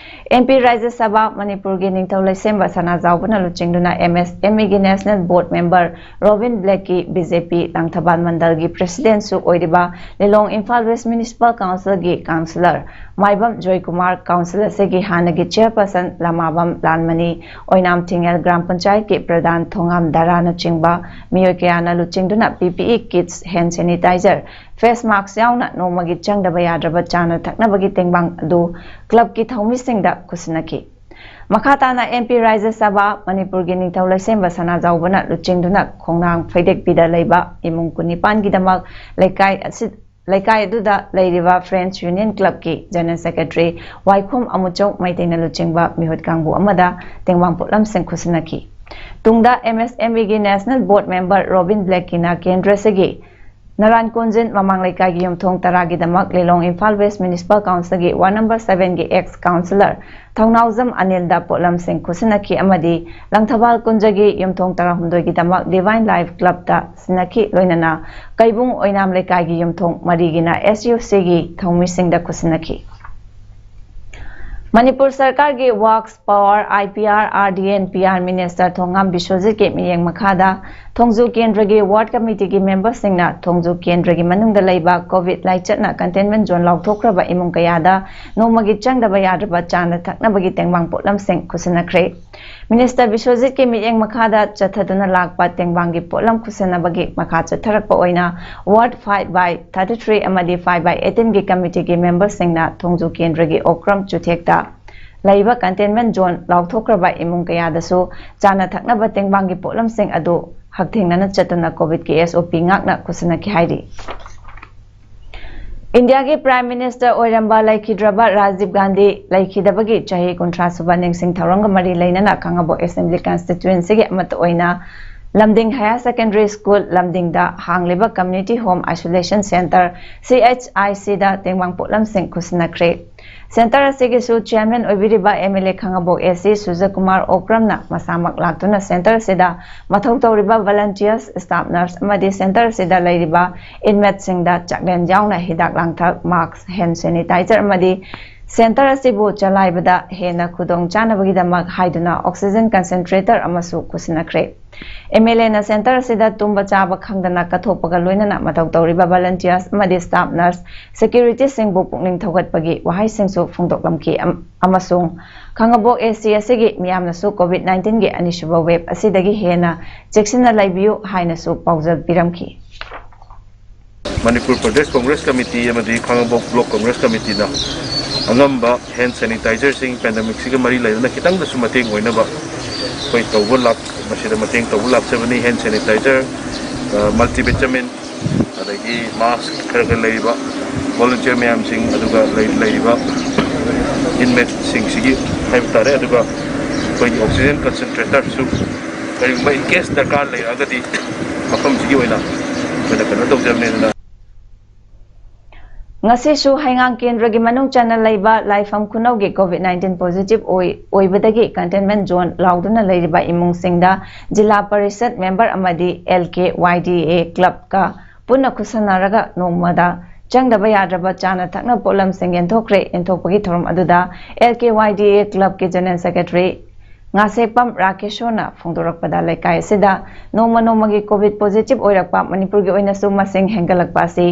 ꯑꯦꯝ ꯄꯤ ꯔꯥꯖ꯭ꯌ ꯁꯚꯥ ꯃꯅꯤꯄꯨꯔꯒꯤ ꯅꯤꯡꯊꯧ ꯂꯩꯁꯦꯝꯕ ꯁꯅꯥꯖꯥꯎꯕꯅ ꯂꯨꯆꯤꯡꯗꯨꯅ ꯑꯦꯝ ꯑꯦꯁ ꯑꯦꯝ ꯏꯒꯤ ꯅꯦꯁꯅꯦꯜ ꯕꯣꯔꯗ ꯃꯦꯝꯕꯔ ꯔꯣꯕꯤꯟ ꯕ꯭ꯂꯦꯛꯀꯤ ꯕꯤ ꯖꯦ ꯄꯤ ꯂꯥꯡꯊꯕꯥꯜ ꯃꯟꯗꯜꯒꯤ ꯄ꯭ꯔꯦꯁꯤꯗꯦꯟꯠꯁꯨ ꯑꯣꯏꯔꯤꯕ ꯂꯤꯂꯣꯡ ꯏꯝꯐꯥꯜ ꯋꯦꯁ ꯃ꯭ꯌꯨꯅꯤꯁꯤꯄꯥꯜ ꯀꯥꯎꯟꯁꯤꯜꯒꯤ ꯀꯥꯎꯟꯁꯤꯂꯔ ꯃꯥꯏꯕꯝ ꯖꯣꯏꯀꯨꯃꯥꯔ, ꯀꯥꯎꯟꯁꯤꯜ ꯑꯁꯤꯒꯤ ꯍꯥꯟꯅꯒꯤ ꯆꯦꯌꯔꯄꯔꯁꯟ ꯂꯃꯥꯕꯝ ꯂꯥꯟꯃꯅꯤ, ꯑꯣꯏꯅꯥꯝ ꯊꯤꯡꯉꯦꯜ ꯒ꯭ꯔꯥꯝ ꯄꯟꯆꯥꯌꯠꯀꯤ ꯄ꯭ꯔꯙꯥꯟ ꯊꯣꯉꯥꯝ ꯗꯥꯔꯥꯅꯆꯤꯡꯕ ꯃꯤꯑꯣꯏ ꯀꯌꯥꯅ ꯂꯨꯆꯤꯡꯗꯨꯅ ꯄꯤ ꯄꯤ E kits, hand sanitizer, face ꯃꯥꯛꯁ ꯌꯥꯎꯅ ꯅꯣꯡꯃꯒꯤ ꯆꯪꯗꯕ ꯌꯥꯗ꯭ꯔꯕ ꯆꯥꯅ ꯊꯛꯅꯕꯒꯤ ꯇꯦꯡꯕꯥꯡ ꯑꯗꯨ ꯀ꯭ꯂꯕꯀꯤ ꯊꯧꯃꯤꯁꯤꯡꯗ ꯈꯨꯠꯁꯤꯟꯅꯈꯤ꯫ ꯃꯈꯥ ꯇꯥꯅ ꯑꯦꯝ ꯄꯤ ꯔꯥꯖ꯭ꯌ ꯁꯚꯥ, ꯃꯅꯤꯄꯨꯔꯒꯤ ꯅꯤꯡꯊꯧ ꯂꯩꯁꯦꯝꯕ ꯁꯅꯥꯖꯥꯎꯕꯅ ꯂꯨꯆꯤꯡꯗꯨꯅ ꯈꯣꯡꯅꯥꯡ ꯐꯩꯗꯦꯛꯄꯤꯗ ꯂꯩꯕ ꯏꯃꯨꯡ ꯀꯨꯟꯅꯤꯄꯥꯟꯒꯤꯗꯃꯛ ꯂꯩꯀꯥꯏ ꯑꯁꯤ, ꯂꯩꯀꯥꯏ ꯑꯗꯨꯗ ꯂꯩꯔꯤꯕ Friends Union Clubꯀꯤ General Secretary ꯋꯥꯏꯈꯣꯝ ꯑꯃꯨꯆꯧ ꯃꯩꯇꯩꯅ ꯂꯨꯆꯤꯡꯕ ꯃꯤꯍꯨꯠ ꯀꯥꯡꯕꯨ ꯑꯃꯗ ꯇꯦꯡꯕꯥꯡ ꯄꯣꯠꯂꯝꯁꯤꯡ ꯈꯨꯠꯁꯤꯟꯅꯈꯤ꯫ ꯇꯨꯡꯗ ꯑꯦꯝ ꯑꯦꯁ ꯑꯦꯝ ꯕꯤꯒꯤ National Board Member ꯔꯣꯕꯤꯟ ꯕ꯭ꯂꯦꯛꯀꯤꯅ ꯀꯦꯟꯗ꯭ꯔ ꯑꯁꯤꯒꯤ ꯅꯔꯥꯟ ꯀꯣꯟꯖꯤꯟ ꯃꯃꯥꯡ ꯂꯩꯀꯥꯏꯒꯤ ꯌꯨꯝꯊꯣꯡ ꯇꯔꯥꯒꯤꯗꯃꯛ ꯂꯤꯂꯣꯡ Imphal West Municipal Councilꯒꯤ Ward Number Sevenꯒꯤ ex councillor ꯊꯧꯅꯥꯎꯖꯝ ꯑꯅꯤꯜꯗ ꯄꯣꯠꯂꯝꯁꯤꯡ ꯈꯨꯠꯁꯤꯟꯅꯈꯤ ꯑꯃꯗꯤ ꯂꯪꯊꯕꯥꯜ ꯀꯨꯟꯖꯒꯤ ꯌꯨꯝꯊꯣꯡ ꯇꯔꯥꯍꯨꯝꯗꯣꯏꯒꯤꯗꯃꯛ Divine Life Clubꯇ ꯁꯤꯟꯅꯈꯤ꯫ ꯂꯣꯏꯅꯅ ꯀꯩꯕꯨꯡ ꯑꯣꯏꯅꯥꯝ ꯂꯩꯀꯥꯏꯒꯤ ꯌꯨꯝꯊꯣꯡ ꯃꯔꯤꯒꯤꯅ ꯑꯦꯁ ꯌꯨ ꯁꯤꯒꯤ ꯊꯧꯃꯤꯁꯤꯡꯗ ꯈꯨꯠꯁꯤꯟꯅꯈꯤ꯫ ꯃꯅꯤꯄꯨꯔ ꯁꯔꯀꯥꯔꯒꯤ Works, Power, I P R, R D and P R Minister ꯊꯣꯉꯥꯝ ꯕꯤꯁ꯭ꯋꯖꯤꯠꯀꯤ ꯃꯤꯠꯌꯦꯡ ꯃꯈꯥꯗ ꯊꯣꯡꯖꯨ ꯀꯦꯟꯗ꯭ꯔꯒꯤ Ward Committeeꯒꯤ memberꯁꯤꯡꯅ ꯊꯣꯡꯖꯨ ꯀꯦꯟꯗ꯭ꯔꯒꯤ ꯃꯅꯨꯡꯗ ꯂꯩꯕ COVID ꯂꯥꯏꯆꯠꯅ containment zone ꯂꯥꯎꯊꯣꯛꯈ꯭ꯔꯕ ꯏꯃꯨꯡ ꯀꯌꯥꯗ ꯅꯣꯡꯃꯒꯤ ꯆꯪꯗꯕ ꯌꯥꯗ꯭ꯔꯕ ꯆꯥꯅ ꯊꯛꯅꯕꯒꯤ ꯇꯦꯡꯕꯥꯡ ꯄꯣꯠꯂꯝꯁꯤꯡ ꯈꯨꯠꯁꯤꯟꯅꯈ꯭ꯔꯦ꯫ Minister ꯕꯤꯁ꯭ꯋꯖꯤꯠꯀꯤ ꯃꯤꯠꯌꯦꯡ ꯃꯈꯥꯗ ꯆꯠꯊꯗꯨꯅ ꯂꯥꯛꯄ ꯇꯦꯡꯕꯥꯡꯒꯤ ꯄꯣꯠꯂꯝ ꯈꯨꯠꯁꯤꯟꯅꯕꯒꯤ ꯃꯈꯥ ꯆꯠꯊꯔꯛꯄ ꯑꯣꯏꯅ Ward five by thirty-three ꯑꯃꯗꯤ five by eighteenꯒꯤ committeeꯒꯤ memberꯁꯤꯡꯅ ꯊꯣꯡꯖꯨ ꯀꯦꯟꯗ꯭ꯔꯒꯤ ꯑꯣꯀ꯭ꯔꯝ ꯆꯨꯊꯦꯛꯇ ꯂꯩꯕ containment zone ꯂꯥꯎꯊꯣꯛꯈ꯭ꯔꯕ ꯏꯃꯨꯡ ꯀꯌꯥꯗꯁꯨ ꯆꯥꯅ ꯊꯛꯅꯕ ꯇꯦꯡꯕꯥꯡꯒꯤ ꯄꯣꯠꯂꯝꯁꯤꯡ ꯑꯗꯨ ꯍꯛꯊꯦꯡꯅꯅ ꯆꯠꯇꯨꯅ COVIDꯀꯤ S O P ꯉꯥꯛꯅ ꯈꯨꯠꯁꯤꯟꯅꯈꯤ ꯍꯥꯏꯔꯤ꯫ ꯏꯟꯗꯤꯌꯥꯒꯤ Prime Minister ꯑꯣꯏꯔꯝꯕ ꯂꯩꯈꯤꯗ꯭ꯔꯕ ꯔꯥꯖꯤꯕ ꯒꯥꯟꯙꯤ ꯂꯩꯈꯤꯗꯕꯒꯤ ꯆꯍꯤ ꯀꯨꯟꯊ꯭ꯔꯥ ꯁꯨꯕ ꯅꯤꯡꯁꯤꯡ ꯊꯧꯔꯝꯒ ꯃꯔꯤ ꯂꯩꯅꯅ ꯈꯥꯉꯕꯣꯛ Assembly Constituencyꯒꯤ ꯑꯃꯠꯇ ꯑꯣꯏꯅ ꯂꯝꯗꯤꯡ Higher Secondary School ꯂꯝꯗꯤꯡꯗ ꯍꯥꯡꯂꯤꯕ Community Home Isolation Centre, C H I Cꯗ ꯇꯦꯡꯕꯥꯡ ꯄꯣꯠꯂꯝꯁꯤꯡ ꯈꯨꯠꯁꯤꯟꯅꯈ꯭ꯔꯦ꯫ Centre ꯑꯁꯤꯒꯤꯁꯨ Chairman ꯑꯣꯏꯕꯤꯔꯤꯕ M L A Khangabok A C ꯁꯨꯔꯖꯀꯨꯃꯥꯔ ꯑꯣꯀ꯭ꯔꯝꯅ ꯃꯁꯥꯃꯛ ꯂꯥꯛꯇꯨꯅ Centre ꯑꯁꯤꯗ ꯃꯊꯧ ꯇꯧꯔꯤꯕ volunteers, staff nurse ꯑꯃꯗꯤ Centre ꯑꯁꯤꯗ ꯂꯩꯔꯤꯕ inmateꯁꯤꯡꯗ ꯆꯥꯛꯂꯦꯟ ꯌꯥꯎꯅ ꯍꯤꯗꯥꯛ ꯂꯥꯡꯊꯛ, mask, hand sanitizer ꯑꯃꯗꯤ Centre ꯑꯁꯤꯕꯨ ꯆꯂꯥꯏꯕꯗ ꯍꯦꯟꯅ ꯈꯨꯗꯣꯡ ꯆꯥꯅꯕꯒꯤꯗꯃꯛ ꯍꯥꯏꯗꯨꯅ oxygen concentrator ꯑꯃꯁꯨ ꯈꯨꯠꯁꯤꯟꯅꯈ꯭ꯔꯦ꯫ M L Aꯅ Centre ꯑꯁꯤꯗ ꯇꯨꯝꯕ ꯆꯥꯕ ꯈꯪꯗꯅ ꯀꯠꯊꯣꯛꯄꯒ ꯂꯣꯏꯅꯅ ꯃꯊꯧ ꯇꯧꯔꯤꯕ volunteers ꯑꯃꯗꯤ staff nurse, securityꯁꯤꯡꯕꯨ ꯄꯨꯛꯅꯤꯡ ꯊꯧꯒꯠꯄꯒꯤ ꯋꯥꯍꯩꯁꯤꯡꯁꯨ ꯐꯣꯡꯗꯣꯛꯂꯝꯈꯤ ꯑꯃ-, ꯑꯃꯁꯨꯡ ꯈꯥꯉꯕꯣꯛ A C ꯑꯁꯤꯒꯤ ꯃꯤꯌꯥꯝꯅꯁꯨ COVID nineteenꯒꯤ ꯑꯅꯤꯁꯨꯕ wave ꯑꯁꯤꯗꯒꯤ ꯍꯦꯟꯅ ꯆꯦꯛꯁꯤꯟꯅ ꯂꯩꯕꯤꯌꯨ ꯍꯥꯏꯅꯁꯨ ꯄꯥꯎꯖꯦꯜ ꯄꯤꯔꯝꯈꯤ꯫ ꯃꯅꯤꯄꯨꯔ ꯄ꯭ꯔꯗꯦꯁ ꯀꯣꯡꯒ꯭ꯔꯦꯁ ꯀꯃꯤꯇꯤ ꯑꯃꯗꯤ ꯈꯥꯉꯕꯣꯛ ꯕ꯭ꯂꯣꯛ ꯀꯣꯡꯒ꯭ꯔꯦꯁ ꯀꯃꯤꯇꯤꯅ ꯑꯉꯝꯕ ꯍꯦꯟ ꯁꯦꯅꯤꯇꯥꯏꯖꯔꯁꯤꯡ, ꯄꯦꯟꯗꯦꯃꯤꯛꯁꯤꯒ ꯃꯔꯤ ꯂꯩꯅꯅ ꯈꯤꯇꯪꯗꯁꯨ ꯃꯇꯦꯡ ꯑꯣꯏꯅꯕ ꯑꯩꯈꯣꯏ ꯇꯧꯕ ꯂꯥꯛ-, ꯃꯁꯤꯗ ꯃꯇꯦꯡ ꯇꯧꯕ ꯂꯥꯛꯆꯕꯅꯤ꯫ ꯍꯦꯟ ꯁꯦꯅꯤꯇꯥꯏꯖꯔ, ꯃꯜꯇꯤꯚꯤꯇꯥꯃꯤꯟ, ꯑꯗꯒꯤ ꯃꯥꯁꯛ ꯈꯔ ꯈꯔ ꯂꯩꯔꯤꯕ ꯚꯣꯂꯨꯟꯇꯤꯌꯔ ꯃꯌꯥꯝꯁꯤꯡ, ꯑꯗꯨꯒ ꯂꯩ-, ꯂꯩꯔꯤꯕ ꯏꯟꯃꯦꯠꯁꯤꯡꯁꯤꯒꯤ ꯍꯥꯏꯕ ꯇꯥꯔꯦ, ꯑꯗꯨꯒ ꯑꯩꯈꯣꯏꯒꯤ ꯑꯣꯛꯁꯤꯖꯦꯟ ꯀꯟꯁꯦꯟꯇ꯭ꯔꯦꯇꯔꯁꯨ ꯀꯔꯤꯒꯨꯝꯕ in case ꯗꯔꯀꯥꯔ ꯂꯩꯔꯛꯑꯒꯗꯤ ꯃꯐꯝꯁꯤꯒꯤ ꯑꯣꯏꯅ ꯑꯩꯈꯣꯏꯅ ꯀꯩꯅꯣ ꯇꯧꯖꯕꯅꯤ꯫ ꯑꯗꯨꯅ ꯉꯁꯤꯁꯨ ꯍꯩꯉꯥꯡ ꯀꯦꯟꯗ꯭ꯔꯒꯤ ꯃꯅꯨꯡ ꯆꯟꯅ ꯂꯩꯕ ꯂꯥꯏꯐꯝ ꯈꯨꯅꯧꯒꯤ COVID nineteen positive ꯑꯣꯏ-, ꯑꯣꯏꯕꯗꯒꯤ containment zone ꯂꯥꯎꯗꯨꯅ ꯂꯩꯔꯤꯕ ꯏꯃꯨꯡꯁꯤꯡꯗ ꯖꯤꯂꯥ ꯄꯔꯤꯁꯠ ꯃꯦꯝꯕꯔ ꯑꯃꯗꯤ L K Y D A clubꯀ ꯄꯨꯟꯅ ꯈꯨꯠꯁꯝꯅꯔꯒ ꯅꯣꯡꯃꯗ ꯆꯪꯗꯕ ꯌꯥꯗ꯭ꯔꯕ ꯆꯥꯅ ꯊꯛꯅꯕ ꯄꯣꯠꯂꯝꯁꯤꯡ ꯌꯦꯟꯊꯣꯛꯈ꯭ꯔꯦ꯫ ꯌꯦꯟꯊꯣꯛꯄꯒꯤ ꯊꯧꯔꯝ ꯑꯗꯨꯗ L K Y D A clubꯀꯤ general secretary ꯉꯥꯁꯦꯛꯄꯝ ꯔꯥꯀꯦꯁꯣꯔꯅ ꯐꯣꯡꯗꯣꯔꯛꯄꯗ, ꯂꯩꯀꯥꯏ ꯑꯁꯤꯗ ꯅꯣꯡꯃ ꯅꯣꯡꯃꯒꯤ COVID positive ꯑꯣꯏꯔꯛꯄ, ꯃꯅꯤꯄꯨꯔꯒꯤ ꯑꯣꯏꯅꯁꯨ ꯃꯁꯤꯡ ꯍꯦꯟꯒꯠꯂꯛꯄ ꯑꯁꯤ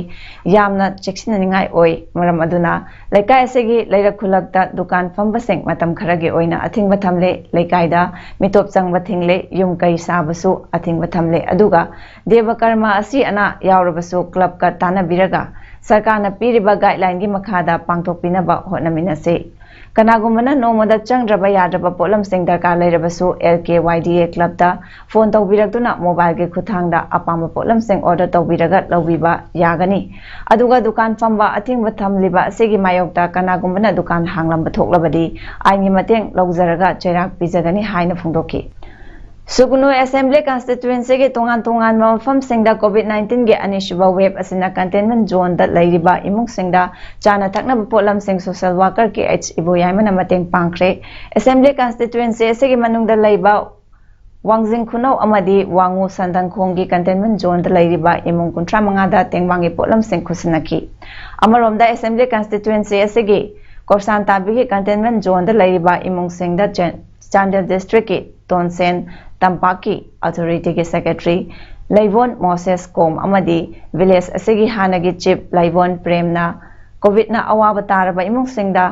ꯌꯥꯝꯅ ꯆꯦꯛꯁꯤꯟꯅꯅꯤꯡꯉꯥꯏ ꯑꯣꯏ꯫ ꯃꯔꯝ ꯑꯗꯨꯅ ꯂꯩꯀꯥꯏ ꯑꯁꯤꯒꯤ ꯂꯩꯔꯛ ꯈꯨꯜꯂꯛꯇ ꯗꯨꯀꯥꯟ ꯐꯝꯕꯁꯤꯡ ꯃꯇꯝ ꯈꯔꯒꯤ ꯑꯣꯏꯅ ꯑꯊꯤꯡꯕ ꯊꯝꯂꯦ꯫ ꯂꯩꯀꯥꯏꯗ ꯃꯤꯇꯣꯞ ꯆꯪꯕ ꯊꯤꯡꯂꯦ꯫ ꯌꯨꯝ ꯀꯩ ꯁꯥꯕꯁꯨ ꯑꯊꯤꯡꯕ ꯊꯝꯂꯦ꯫ ꯑꯗꯨꯒ ꯗꯦꯕ ꯀꯔꯃ ꯑꯁꯤ ꯑꯅꯥ ꯌꯥꯎꯔꯕꯁꯨ clubꯀ ꯇꯥꯟꯅꯕꯤꯔꯒ ꯁꯔꯀꯥꯔꯅ ꯄꯤꯔꯤꯕ guidelineꯒꯤ ꯃꯈꯥꯗ ꯄꯥꯡꯊꯣꯛꯄꯤꯅꯕ ꯍꯣꯠꯅꯃꯤꯟꯅꯁꯤ꯫ ꯀꯅꯥꯒꯨꯝꯕꯅ ꯅꯣꯡꯃꯗ ꯆꯪꯗ꯭ꯔꯕ ꯌꯥꯗ꯭ꯔꯕ ꯄꯣꯠꯂꯝꯁꯤꯡ ꯗꯔꯀꯥꯔ ꯂꯩꯔꯕꯁꯨ L K Y D A clubꯇ phone ꯇꯧꯕꯤꯔꯛꯇꯨꯅ mobileꯒꯤ ꯈꯨꯠꯊꯥꯡꯗ ꯑꯄꯥꯝꯕ ꯄꯣꯠꯂꯝꯁꯤꯡ order ꯇꯧꯕꯤꯔꯒ ꯂꯧꯕꯤꯕ ꯌꯥꯒꯅꯤ꯫ ꯑꯗꯨꯒ ꯗꯨꯀꯥꯟ ꯐꯝꯕ ꯑꯊꯤꯡꯕ ꯊꯝꯂꯤꯕ ꯑꯁꯤꯒꯤ ꯃꯥꯌꯣꯛꯇ ꯀꯅꯥꯒꯨꯝꯕꯅ ꯗꯨꯀꯥꯟ ꯍꯥꯡꯂꯝꯕ ꯊꯣꯛꯂꯕꯗꯤ ꯑꯥꯏꯟꯒꯤ ꯃꯇꯦꯡ ꯂꯧꯖꯔꯒ ꯆꯩꯔꯥꯛ ꯄꯤꯖꯒꯅꯤ ꯍꯥꯏꯅ ꯐꯣꯡꯗꯣꯛꯈꯤ꯫ ꯁꯨꯒꯅꯨ Assembly Constituencyꯒꯤ ꯇꯣꯉꯥꯟ ꯇꯣꯉꯥꯟꯕ ꯃꯐꯝꯁꯤꯡꯗ COVID nineteenꯒꯤ ꯑꯅꯤꯁꯨꯕ wave ꯑꯁꯤꯅ containment zoneꯗ ꯂꯩꯔꯤꯕ ꯏꯃꯨꯡꯁꯤꯡꯗ ꯆꯥꯅ ꯊꯛꯅꯕ ꯄꯣꯠꯂꯝꯁꯤꯡ social worker K H ꯏꯕꯣꯌꯥꯏꯃꯅ ꯃꯇꯦꯡ ꯄꯥꯡꯈ꯭ꯔꯦ꯫ Assembly Constituency ꯑꯁꯤꯒꯤ ꯃꯅꯨꯡꯗ ꯂꯩꯕ ꯋꯥꯡꯖꯤꯡ ꯈꯨꯅꯧ ꯑꯃꯗꯤ ꯋꯥꯉꯨ ꯁꯟꯗꯪꯈꯣꯡꯒꯤ containment zoneꯗ ꯂꯩꯔꯤꯕ ꯏꯃꯨꯡ ꯀꯨꯟꯊ꯭ꯔꯥ ꯃꯉꯥꯗ ꯇꯦꯡꯕꯥꯡꯒꯤ ꯄꯣꯠꯂꯝꯁꯤꯡ ꯈꯨꯠꯁꯤꯟꯅꯈꯤ꯫ ꯑꯃꯔꯣꯝꯗ, Assembly Constituency ꯑꯁꯤꯒꯤ ꯀꯣꯔꯁꯥꯟ ꯇꯥꯕꯤꯒꯤ containment zoneꯗ ꯂꯩꯔꯤꯕ ꯏꯃꯨꯡꯁꯤꯡꯗ ꯆꯦ-, ꯆꯥꯟꯗꯦꯜ districtꯀꯤ ꯇꯣꯟꯁꯦꯟ ꯇꯝꯄꯥꯛꯀꯤ authorityꯒꯤ secretary ꯂꯩꯕꯣꯟ ꯃꯣꯁꯦꯁ ꯀꯣꯝ ꯑꯃꯗꯤ village ꯑꯁꯤꯒꯤ ꯍꯥꯟꯅꯒꯤ chief ꯂꯩꯕꯣꯟ ꯄ꯭ꯔꯦꯝꯅ COVIDꯅ ꯑꯋꯥꯕ ꯇꯥꯔꯕ ꯏꯃꯨꯡꯁꯤꯡꯗ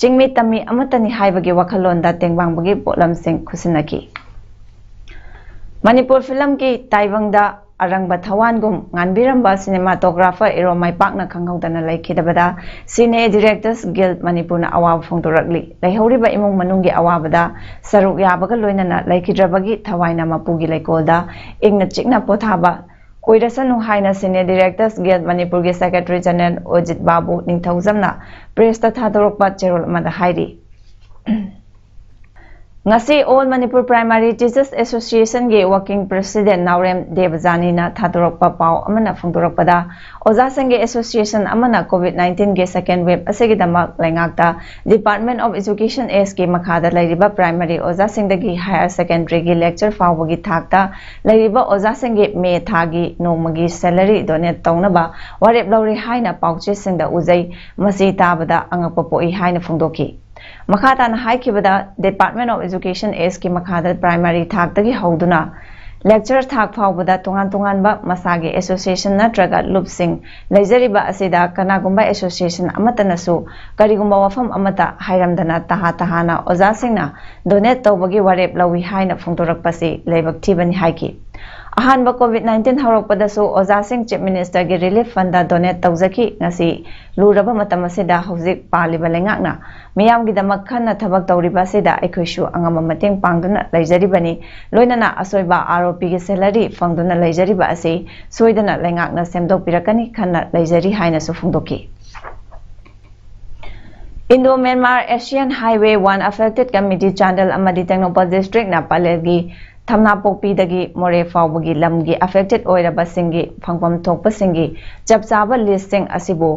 ꯆꯤꯡꯃꯤ ꯇꯝꯃꯤ ꯑꯃꯠꯇꯅꯤ ꯍꯥꯏꯕꯒꯤ ꯋꯥꯈꯜꯂꯣꯟꯗ ꯇꯦꯡꯕꯥꯡꯕꯒꯤ ꯄꯣꯠꯂꯝꯁꯤꯡ ꯈꯨꯠꯁꯤꯟꯅꯈꯤ꯫ ꯃꯅꯤꯄꯨꯔ ꯐꯤꯂꯝꯒꯤ ꯇꯥꯏꯕꯪꯗ ꯑꯔꯪꯕ ꯊꯋꯥꯟꯒꯨꯝ ꯉꯥꯟꯕꯤꯔꯝꯕ cinematographer ꯏꯔꯣꯝ ꯃꯥꯏꯄꯥꯛꯅ ꯈꯪꯍꯧꯗꯅ ꯂꯩꯈꯤꯗꯕꯗ Cine Directors Guild ꯃꯅꯤꯄꯨꯔꯅ ꯑꯋꯥꯕ ꯐꯣꯡꯗꯣꯔꯛꯂꯤ꯫ ꯂꯩꯍꯧꯔꯤꯕ ꯏꯃꯨꯡ ꯃꯅꯨꯡꯒꯤ ꯑꯋꯥꯕꯗ ꯁꯔꯨꯛ ꯌꯥꯕꯒ ꯂꯣꯏꯅꯅ ꯂꯩꯈꯤꯗ꯭ꯔꯕꯒꯤ ꯊꯋꯥꯏꯅ ꯃꯄꯨꯒꯤ ꯂꯩꯀꯣꯜꯗ ꯏꯪꯅ ꯆꯤꯛꯅ ꯄꯣꯊꯥꯕ ꯑꯣꯏꯔꯁꯅꯨ ꯍꯥꯏꯅ Cine Directors Guild ꯃꯅꯤꯄꯨꯔꯒꯤ Secretary General ꯑꯣꯖꯤꯠ ꯕꯥꯕꯨ ꯅꯤꯡꯊꯧꯖꯝꯅ pressꯇ ꯊꯥꯗꯣꯔꯛꯄ ꯆꯦꯔꯣꯜ ꯑꯃꯗ ꯍꯥꯏꯔꯤ꯫ ꯉꯁꯤ All Manipur Primary Teachers Associationꯒꯤ Working President ꯅꯥꯎꯔꯦꯝ ꯗꯦꯕꯖꯥꯅꯤꯅ ꯊꯥꯗꯣꯔꯛꯄ ꯄꯥꯎ ꯑꯃꯅ ꯐꯣꯡꯗꯣꯔꯛꯄꯗ, ꯑꯣꯖꯥꯁꯤꯡꯒꯤ association ꯑꯃꯅ COVID nineteenꯒꯤ second wave ꯑꯁꯤꯒꯤꯗꯃꯛ ꯂꯩꯉꯥꯛꯇ Department of Education Actꯀꯤ ꯃꯈꯥꯗ ꯂꯩꯔꯤꯕ primary ꯑꯣꯖꯥꯁꯤꯡꯗꯒꯤ higher secondaryꯒꯤ lecture ꯐꯥꯎꯕꯒꯤ ꯊꯥꯛꯇ ꯂꯩꯔꯤꯕ ꯑꯣꯖꯥꯁꯤꯡꯒꯤ ꯃꯦ ꯊꯥꯒꯤ ꯅꯣꯡꯃꯒꯤ salary donate ꯇꯧꯅꯕ ꯋꯥꯔꯦꯞ ꯂꯧꯔꯦ ꯍꯥꯏꯅ ꯄꯥꯎꯆꯦꯁꯤꯡꯗ ꯎꯖꯩ꯫ ꯃꯁꯤ ꯇꯥꯕꯗ ꯑꯉꯛꯄ ꯄꯣꯛꯏ ꯍꯥꯏꯅ ꯐꯣꯡꯗꯣꯛꯈꯤ꯫ ꯃꯈꯥ ꯇꯥꯅ ꯍꯥꯏꯈꯤꯕꯗ, Department of Education Actꯀꯤ ꯃꯈꯥꯗ primary ꯊꯥꯛꯇꯒꯤ ꯍꯧꯗꯨꯅ lecture ꯊꯥꯛ ꯐꯥꯎꯕꯗ ꯇꯣꯉꯥꯟ ꯇꯣꯉꯥꯟꯕ ꯃꯁꯥꯒꯤ association ꯅꯠꯇ꯭ꯔꯒ ꯂꯨꯞꯁꯤꯡ ꯂꯩꯖꯔꯤꯕ ꯑꯁꯤꯗ ꯀꯅꯥꯒꯨꯝꯕ association ꯑꯃꯠꯇꯅꯁꯨ ꯀꯔꯤꯒꯨꯝꯕ ꯋꯥꯐꯝ ꯑꯃꯠꯇ ꯍꯥꯏꯔꯝꯗꯅ ꯇꯍꯥ ꯇꯍꯥꯅ ꯑꯣꯖꯥꯁꯤꯡꯅ donate ꯇꯧꯕꯒꯤ ꯋꯥꯔꯦꯞ ꯂꯧꯏ ꯍꯥꯏꯅ ꯐꯣꯡꯗꯣꯔꯛꯄꯁꯤ ꯂꯥꯏꯕꯛ ꯊꯤꯕꯅꯤ ꯍꯥꯏꯈꯤ꯫ ꯑꯍꯥꯟꯕ COVID nineteen ꯍꯧꯔꯛꯄꯗꯁꯨ ꯑꯣꯖꯥꯁꯤꯡ Chief Ministerꯒꯤ relief fundꯗ donate ꯇꯧꯖꯈꯤ꯫ ꯉꯁꯤ ꯂꯨꯔꯕ ꯃꯇꯝ ꯑꯁꯤꯗ ꯍꯧꯖꯤꯛ ꯄꯥꯜꯂꯤꯕ ꯂꯩꯉꯥꯛꯅ ꯃꯤꯌꯥꯝꯒꯤꯗꯃꯛ ꯈꯟꯅ ꯊꯕꯛ ꯇꯧꯔꯤꯕ ꯑꯁꯤꯗ ꯑꯩꯈꯣꯏꯁꯨ ꯑꯉꯝꯕ ꯃꯇꯦꯡ ꯄꯥꯡꯗꯨꯅ ꯂꯩꯖꯔꯤꯕꯅꯤ꯫ ꯂꯣꯏꯅꯅ ꯑꯁꯣꯏꯕ ROPꯒꯤ salary ꯐꯪꯗꯨꯅ ꯂꯩꯖꯔꯤꯕ ꯑꯁꯤ ꯁꯣꯏꯗꯅ ꯂꯩꯉꯥꯛꯅ ꯁꯦꯝꯗꯣꯛꯄꯤꯔꯛꯀꯅꯤ ꯈꯟꯅ ꯂꯩꯖꯔꯤ ꯍꯥꯏꯅꯁꯨ ꯐꯣꯡꯗꯣꯛꯈꯤ꯫ Indo Myanmar Asian Highway one Affected Committee Chandel ꯑꯃꯗꯤ ꯇꯦꯡꯅꯧꯄꯜ districtꯅ ꯄꯂꯦꯜꯒꯤ ꯊꯝꯅꯥꯄꯣꯛꯄꯤꯗꯒꯤ ꯃꯣꯔꯦ ꯐꯥꯎꯕꯒꯤ ꯂꯝꯒꯤ affected ꯑꯣꯏꯔꯕꯁꯤꯡꯒꯤ ꯐꯪꯐꯝ ꯊꯣꯛꯄꯁꯤꯡꯒꯤ ꯆꯞ ꯆꯥꯕ listꯁꯤꯡ ꯑꯁꯤꯕꯨ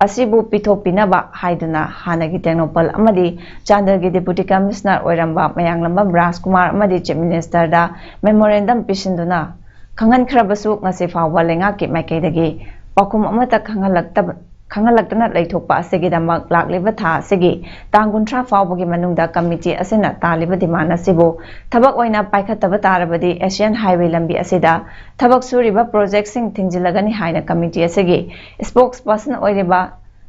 ꯑꯁꯤꯕꯨ ꯄꯤꯊꯣꯛꯄꯤꯅꯕ ꯍꯥꯏꯗꯨꯅ ꯍꯥꯟꯅꯒꯤ ꯇꯦꯡꯅꯧꯄꯜ ꯑꯃꯗꯤ ꯆꯥꯟꯗꯦꯜꯒꯤ Deputy Commissioner ꯑꯣꯏꯔꯝꯕ ꯃꯌꯥꯡꯂꯝꯕꯝ ꯔꯥꯖꯀꯨꯃꯥꯔ ꯑꯃꯗꯤ Chief Ministerꯗ memorandum ꯄꯤꯁꯤꯟꯗꯨꯅ ꯈꯪꯍꯟꯈ꯭ꯔꯕꯁꯨ, ꯉꯁꯤ ꯐꯥꯎꯕ ꯂꯩꯉꯥꯛꯀꯤ ꯃꯥꯏꯀꯩꯗꯒꯤ ꯄꯥꯎꯈꯨꯝ ꯑꯃꯠꯇ ꯈꯪꯍꯜꯂꯛꯇꯕ ꯈꯪꯍꯜꯂꯛꯇꯅ ꯂꯩꯊꯣꯛꯄ ꯑꯁꯤꯒꯤꯗꯃꯛ ꯂꯥꯛꯂꯤꯕ ꯊꯥ ꯑꯁꯤꯒꯤ ꯇꯥꯡ ꯀꯨꯟꯊ꯭ꯔꯥ ꯐꯥꯎꯕꯒꯤ ꯃꯅꯨꯡꯗ committee ꯑꯁꯤꯅ ꯇꯥꯜꯂꯤꯕ demand ꯑꯁꯤꯕꯨ ꯊꯕꯛ ꯑꯣꯏꯅ ꯄꯥꯏꯈꯠꯇꯕ ꯇꯥꯔꯕꯗꯤ Asian Highway ꯂꯝꯕꯤ ꯑꯁꯤꯗ ꯊꯕꯛ ꯁꯨꯔꯤꯕ projectꯁꯤꯡ ꯊꯤꯡꯖꯤꯜꯂꯒꯅꯤ ꯍꯥꯏꯅ committee ꯑꯁꯤꯒꯤ spokesperson ꯑꯣꯏꯔꯤꯕ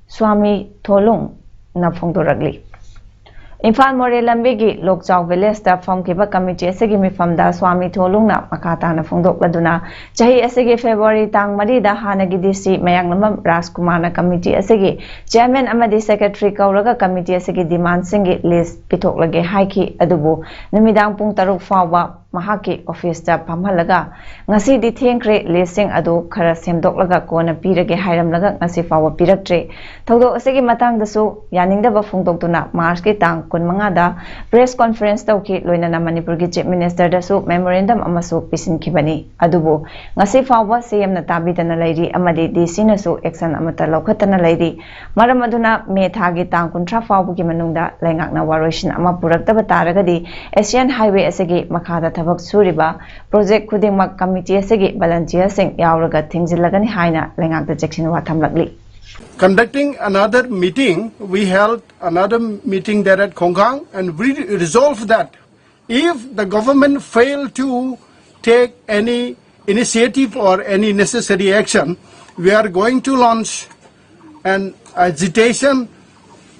ꯁ꯭ꯋꯥꯃꯤ ꯊꯣꯂꯨꯡꯅ ꯐꯣꯡꯗꯣꯔꯛꯂꯤ꯫ ꯏꯝꯐꯥꯜ ꯃꯣꯔꯦ ꯂꯝꯕꯤꯒꯤ ꯂꯣꯛꯆꯥꯎ ꯚꯤꯂꯦꯖꯇ ꯐꯝꯈꯤꯕ ꯀꯃꯤꯇꯤ ꯑꯁꯤꯒꯤ ꯃꯤꯐꯝꯗ ꯁ꯭ꯋꯥꯃꯤ ꯊꯣꯂꯨꯡꯅ ꯃꯈꯥ ꯇꯥꯅ ꯐꯣꯡꯗꯣꯛꯂꯗꯨꯅ, ꯆꯍꯤ ꯑꯁꯤꯒꯤ ꯐꯦꯕ꯭ꯔꯨꯋꯥꯔꯤ ꯇꯥꯡ ꯃꯔꯤꯗ ꯍꯥꯟꯅꯒꯤ ꯗꯤ ꯁꯤ ꯃꯌꯥꯡꯂꯝꯕꯝ ꯔꯥꯖꯀꯨꯃꯥꯔꯅ ꯀꯃꯤꯇꯤ ꯑꯁꯤꯒꯤ ꯆꯤꯌꯔꯃꯦꯟ ꯑꯃꯗꯤ ꯁꯦꯀ꯭ꯔꯦꯇꯔꯤ ꯀꯧꯔꯒ ꯀꯃꯤꯇꯤ ꯑꯁꯤꯒꯤ ꯗꯤꯃꯥꯟꯁꯤꯡꯒꯤ ꯂꯤꯁ ꯄꯤꯊꯣꯛꯂꯒꯦ ꯍꯥꯏꯈꯤ꯫ ꯑꯗꯨꯕꯨ ꯅꯨꯃꯤꯗꯥꯡ ꯄꯨꯡ ꯇꯔꯨꯛ ꯐꯥꯎꯕ ꯃꯍꯥꯛꯀꯤ ꯑꯣꯐꯤꯁꯇ ꯐꯝꯍꯜꯂꯒ, "ꯉꯁꯤꯗꯤ ꯊꯦꯡꯈ꯭ꯔꯦ, ꯂꯤꯁꯁꯤꯡ ꯑꯗꯨ ꯈꯔ ꯁꯦꯝꯗꯣꯛꯂꯒ ꯀꯣꯟꯅ ꯄꯤꯔꯒꯦ" ꯍꯥꯏꯔꯝꯂꯒ ꯉꯁꯤ ꯐꯥꯎꯕ ꯄꯤꯔꯛꯇ꯭ꯔꯦ꯫ ꯊꯧꯗꯣꯛ ꯑꯁꯤꯒꯤ ꯃꯇꯥꯡꯗꯁꯨ ꯌꯥꯅꯤꯡꯗꯕ ꯐꯣꯡꯗꯣꯛꯇꯨꯅ ꯃꯥꯔꯆꯀꯤ ꯇꯥꯡ ꯀꯨꯟꯃꯉꯥꯗ ꯄ꯭ꯔꯦꯁ ꯀꯣꯟꯐꯔꯦꯟꯁ ꯇꯧꯈꯤ, ꯂꯣꯏꯅꯅ ꯃꯅꯤꯄꯨꯔꯒꯤ ꯆꯤꯐ ꯃꯤꯅꯤꯁꯇꯔꯗꯁꯨ ꯃꯦꯃꯣꯔꯦꯟꯗꯝ ꯑꯃꯁꯨ ꯄꯤꯁꯤꯟꯈꯤꯕꯅꯤ꯫ ꯑꯗꯨꯕꯨ ꯉꯁꯤ ꯐꯥꯎꯕ ꯁꯤ ꯑꯦꯝꯅ ꯇꯥꯕꯤꯗꯅ ꯂꯩꯔꯤ ꯑꯃꯗꯤ ꯗꯤ ꯁꯤꯅꯁꯨ ꯑꯦꯛꯁꯟ ꯑꯃꯠꯇ ꯂꯧꯈꯠꯇꯅ ꯂꯩꯔꯤ꯫ ꯃꯔꯝ ꯑꯗꯨꯅ ꯃꯦ ꯊꯥꯒꯤ ꯇꯥꯡ ꯀꯨꯟꯊ꯭ꯔꯥ ꯐꯥꯎꯕꯒꯤ ꯃꯅꯨꯡꯗ ꯂꯩꯉꯥꯛꯅ ꯋꯥꯔꯣꯏꯁꯤꯟ ꯑꯃ ꯄꯨꯔꯛꯇꯕ ꯇꯥꯔꯒꯗꯤ ꯑꯦꯁꯤꯌꯥꯟ ꯍꯥꯏꯋꯦ ꯑꯁꯤꯒꯤ ꯃꯈꯥꯗ ꯊꯕꯛ ꯁꯨꯔꯤꯕ ꯄ꯭ꯔꯣꯖꯦꯛ ꯈꯨꯗꯤꯡꯃꯛ ꯀꯃꯤꯇꯤ ꯑꯁꯤꯒꯤ ꯚꯂꯟꯇꯤꯌꯔꯁꯤꯡ ꯌꯥꯎꯔꯒ ꯊꯤꯡꯖꯤꯜꯂꯒꯅꯤ ꯍꯥꯏꯅ ꯂꯩꯉꯥꯛꯇ ꯆꯦꯛꯁꯤꯟꯋꯥ ꯊꯝꯂꯛꯂꯤ꯫ Conducting another meeting, we held another meeting there at Khongkhang, and we resolved that if the government fail to take any initiative or any necessary action, we are going to launch an agitation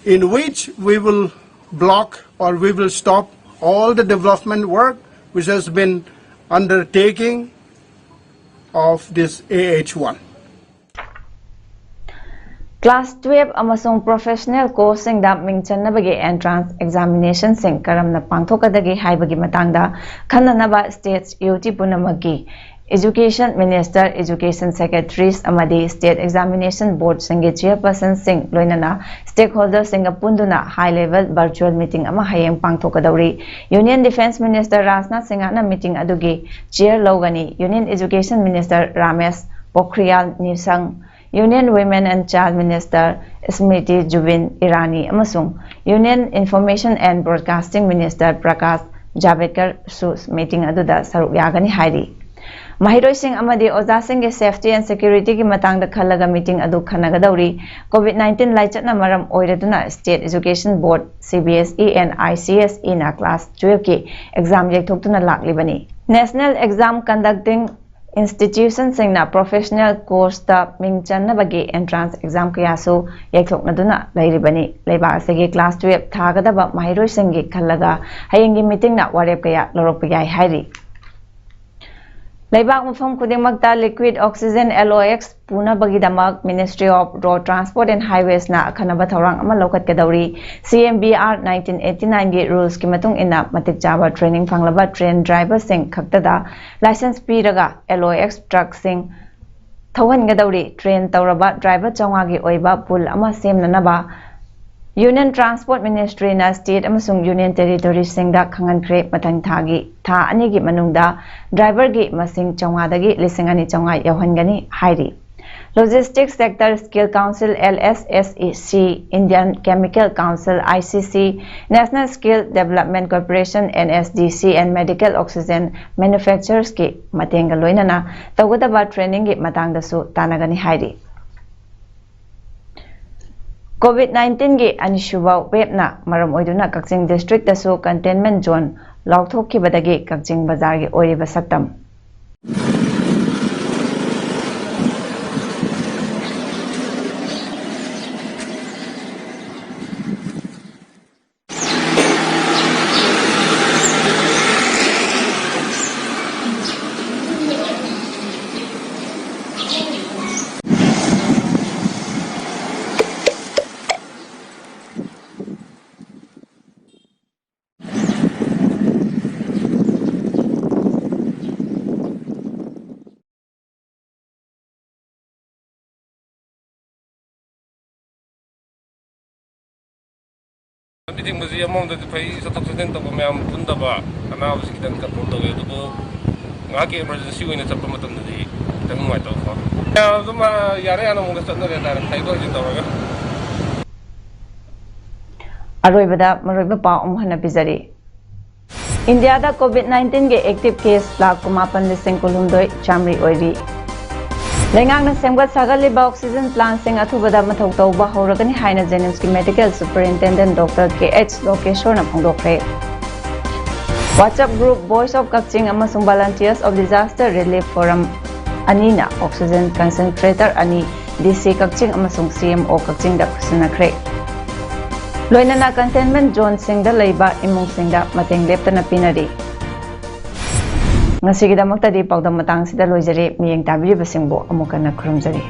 in which we will block or we will stop all the development work which has been undertaking of this A H one. Class twelve ꯑꯃꯁꯨꯡ professional courseꯁꯤꯡꯗ ꯃꯤꯡ ꯆꯟꯅꯕꯒꯤ entrance examinationꯁꯤꯡ ꯀꯔꯝꯅ ꯄꯥꯡꯊꯣꯛꯀꯗꯒꯦ ꯍꯥꯏꯕꯒꯤ ꯃꯇꯥꯡꯗ ꯈꯟꯅꯅꯕ state UT ꯄꯨꯝꯅꯃꯛꯀꯤ education minister, education secretaries ꯑꯃꯗꯤ state examination boardꯁꯤꯡꯒꯤ chairpersonꯁꯤꯡ, ꯂꯣꯏꯅꯅ stakeholderꯁꯤꯡꯒ ꯄꯨꯟꯗꯨꯅ high level virtual meeting ꯑꯃ ꯍꯌꯦꯡ ꯄꯥꯡꯊꯣꯛꯀꯗꯧꯔꯤ꯫ Union Defence Minister ꯔꯥꯖꯅꯥꯊ ꯁꯤꯡꯍꯅ meeting ꯑꯗꯨꯒꯤ chair ꯂꯧꯒꯅꯤ꯫ Union Education Minister Ramesh ꯄꯣꯈ꯭ꯔꯤꯌꯥꯜ ꯅꯤꯁꯪ, Union Women and Child Minister ꯁ꯭ꯃ꯭ꯔꯤꯇꯤ ꯖꯨꯕꯤꯟ Irani ꯑꯃꯁꯨꯡ Union Information and Broadcasting Minister Prakash ꯖꯥꯚꯦꯗꯀꯔꯁꯨ meeting ꯑꯗꯨꯗ ꯁꯔꯨꯛ ꯌꯥꯒꯅꯤ ꯍꯥꯏꯔꯤ꯫ ꯃꯍꯩꯔꯣꯏꯁꯤꯡ ꯑꯃꯗꯤ ꯑꯣꯖꯥꯁꯤꯡꯒꯤ safety and securityꯒꯤ ꯃꯇꯥꯡꯗ ꯈꯜꯂꯒ meeting ꯑꯗꯨ ꯈꯟꯅꯒꯗꯧꯔꯤ꯫ COVID nineteen ꯂꯥꯏꯆꯠꯅ ꯃꯔꯝ ꯑꯣꯏꯔꯗꯨꯅ State Education Board, CBSE and ICSEꯅ class twelveꯀꯤ exam ꯌꯩꯊꯣꯛꯇꯨꯅ ꯂꯥꯛꯂꯤꯕꯅꯤ꯫ National Exam Conducting institutionꯁꯤꯡꯅ professional courseꯇ ꯃꯤꯡ ꯆꯟꯅꯕꯒꯤ entrance exam ꯀꯌꯥꯁꯨ ꯌꯩꯊꯣꯛꯅꯗꯨꯅ ꯂꯩꯔꯤꯕꯅꯤ꯫ ꯂꯩꯕꯥꯛ ꯑꯁꯤꯒꯤ class twelve ꯊꯥꯒꯗꯕ ꯃꯍꯩꯔꯣꯏꯁꯤꯡꯒꯤ ꯈꯜꯂꯒ ꯍꯌꯦꯡꯒꯤ meetingꯅ ꯋꯥꯔꯦꯞ ꯀꯌꯥ ꯂꯧꯔꯛꯄ ꯌꯥꯏ ꯍꯥꯏꯔꯤ꯫ ꯂꯩꯕꯥꯛ ꯃꯐꯝ ꯈꯨꯗꯤꯡꯃꯛꯇ liquid oxygen, L O X, ꯄꯨꯅꯕꯒꯤꯗꯃꯛ Ministry of Road Transport and Highwaysꯅ ꯑꯈꯟꯅꯕ ꯊꯧꯔꯥꯡ ꯑꯃ ꯂꯧꯈꯠꯀꯗꯧꯔꯤ꯫ C M B R nineteen eighty nineꯒꯤ rulesꯀꯤ ꯃꯇꯨꯡ ꯏꯟꯅ ꯃꯇꯤꯛ ꯆꯥꯕ training ꯐꯪꯂꯕ train driverꯁꯤꯡ ꯈꯛꯇꯗ license ꯄꯤꯔꯒ L O X truckꯁꯤꯡ ꯊꯧꯍꯟꯒꯗꯧꯔꯤ꯫ Train ꯇꯧꯔꯕ driver ꯆꯥꯝꯃꯉꯥꯒꯤ ꯑꯣꯏꯕ pool ꯑꯃ ꯁꯦꯝꯅꯅꯕ Union Transport Ministryꯅ state ꯑꯃꯁꯨꯡ union territoryꯁꯤꯡꯗ ꯈꯪꯍꯟꯈ꯭ꯔꯦ꯫ ꯃꯊꯪ ꯊꯥꯒꯤ, ꯊꯥ ꯑꯅꯤꯒꯤ ꯃꯅꯨꯡꯗ driverꯒꯤ ꯃꯁꯤꯡ ꯆꯥꯝꯃꯉꯥꯗꯒꯤ ꯂꯤꯁꯤꯡ ꯑꯅꯤ ꯆꯥꯝꯃꯉꯥ ꯌꯧꯍꯟꯒꯅꯤ ꯍꯥꯏꯔꯤ꯫ Logistics Sector Skill Council, L S S C, Indian Chemical Council, I C C, National Skill Development Corporation, N S D C, and medical oxygen manufacturersꯀꯤ ꯃꯇꯦꯡꯒ ꯂꯣꯏꯅꯅ ꯇꯧꯒꯗꯕ trainingꯒꯤ ꯃꯇꯥꯡꯗꯁꯨ ꯇꯥꯟꯅꯒꯅꯤ ꯍꯥꯏꯔꯤ꯫ COVID nineteenꯒꯤ ꯑꯅꯤꯁꯨꯕ waveꯅ ꯃꯔꯝ ꯑꯣꯏꯗꯨꯅ ꯀꯛꯆꯤꯡ districtꯇꯁꯨ containment zone ꯂꯥꯎꯊꯣꯛꯈꯤꯕꯗꯒꯤ ꯀꯛꯆꯤꯡ ꯕꯖꯥꯔꯒꯤ ꯑꯣꯏꯔꯤꯕ ꯁꯛꯇꯝ꯫ ꯂꯝꯕꯤ ꯊꯤꯡꯕꯁꯤ ꯑꯃꯔꯣꯝꯗꯗꯤ ꯐꯩ, ꯆꯠꯊꯣꯛ ꯆꯠꯁꯤꯟ ꯇꯧꯕ ꯃꯌꯥꯝ ꯄꯨꯟꯗꯕ, ꯑꯅꯥꯕꯁꯤ ꯈꯤꯇꯪ control ꯇꯧꯋꯦ꯫ ꯑꯗꯨꯕꯨ ꯉꯥꯏꯍꯥꯛꯀꯤ emergency ꯑꯣꯏꯅ ꯆꯠꯄ ꯃꯇꯝꯗꯗꯤ ꯈꯤꯇꯪ ꯅꯨꯡꯉꯥꯏꯇꯕ ꯐꯥꯎꯏ꯫ ꯃꯌꯥꯝ ꯑꯗꯨꯝ, ꯑ, ꯌꯥꯅ ꯌꯥꯅ ꯃꯑꯣꯡꯗ ꯆꯠꯅꯔꯦ ꯍꯥꯏꯇꯥꯔꯦ, ꯈꯥꯏꯗꯣꯛ ꯈꯥꯏꯖꯤꯟ ꯇꯧꯔꯒ꯫ ꯑꯔꯣꯏꯕꯗ ꯃꯔꯨꯑꯣꯏꯕ ꯄꯥꯎ ꯑꯃꯨꯛ ꯍꯟꯅ ꯄꯤꯖꯔꯤ꯫ ꯏꯟꯗꯤꯌꯥꯗ COVID nineteenꯒꯤ active case ꯂꯥꯈ ꯀꯨꯟꯃꯥꯄꯟ ꯂꯤꯁꯤꯡ ꯀꯨꯟꯍꯨꯝꯗꯣꯏ ꯆꯥꯝꯃꯔꯤ ꯑꯣꯏꯔꯤ꯫ ꯂꯩꯉꯥꯛꯅ ꯁꯦꯝꯒꯠ ꯁꯥꯒꯠꯂꯤꯕ oxygen plantꯁꯤꯡ ꯑꯊꯨꯕꯗ ꯃꯊꯧ ꯇꯧꯕ ꯍꯧꯔꯒꯅꯤ ꯍꯥꯏꯅ JNIMSꯀꯤ medical superintendent Doctor K H ꯂꯣꯀꯦꯁꯣꯔꯅ ꯐꯣꯡꯗꯣꯛꯈ꯭ꯔꯦ꯫ WhatsApp group Voice of Kakching ꯑꯃꯁꯨꯡ Volunteers of Disaster Relief Forum ꯑꯅꯤꯅ oxygen concentrator ꯑꯅꯤ DC ꯀꯛꯆꯤꯡ ꯑꯃꯁꯨꯡ CMO ꯀꯛꯆꯤꯡꯗ ꯈꯨꯠꯁꯤꯟꯅꯈ꯭ꯔꯦ꯫ ꯂꯣꯏꯅꯅ containment zoneꯁꯤꯡꯗ ꯂꯩꯕ ꯏꯃꯨꯡꯁꯤꯡꯗ ꯃꯇꯦꯡ ꯂꯦꯞꯇꯅ ꯄꯤꯅꯔꯤ꯫ ꯉꯁꯤꯒꯤꯗꯃꯛꯇꯗꯤ ꯄꯥꯎꯗꯝ ꯃꯇꯥꯡꯁꯤꯗ ꯂꯣꯏꯖꯔꯦ꯫ ꯃꯤꯠꯌꯦꯡ ꯇꯥꯕꯤꯔꯤꯕꯁꯤꯡꯕꯨ ꯑꯃꯨꯛ ꯍꯟꯅ ꯈꯨꯔꯨꯝꯖꯔꯤ꯫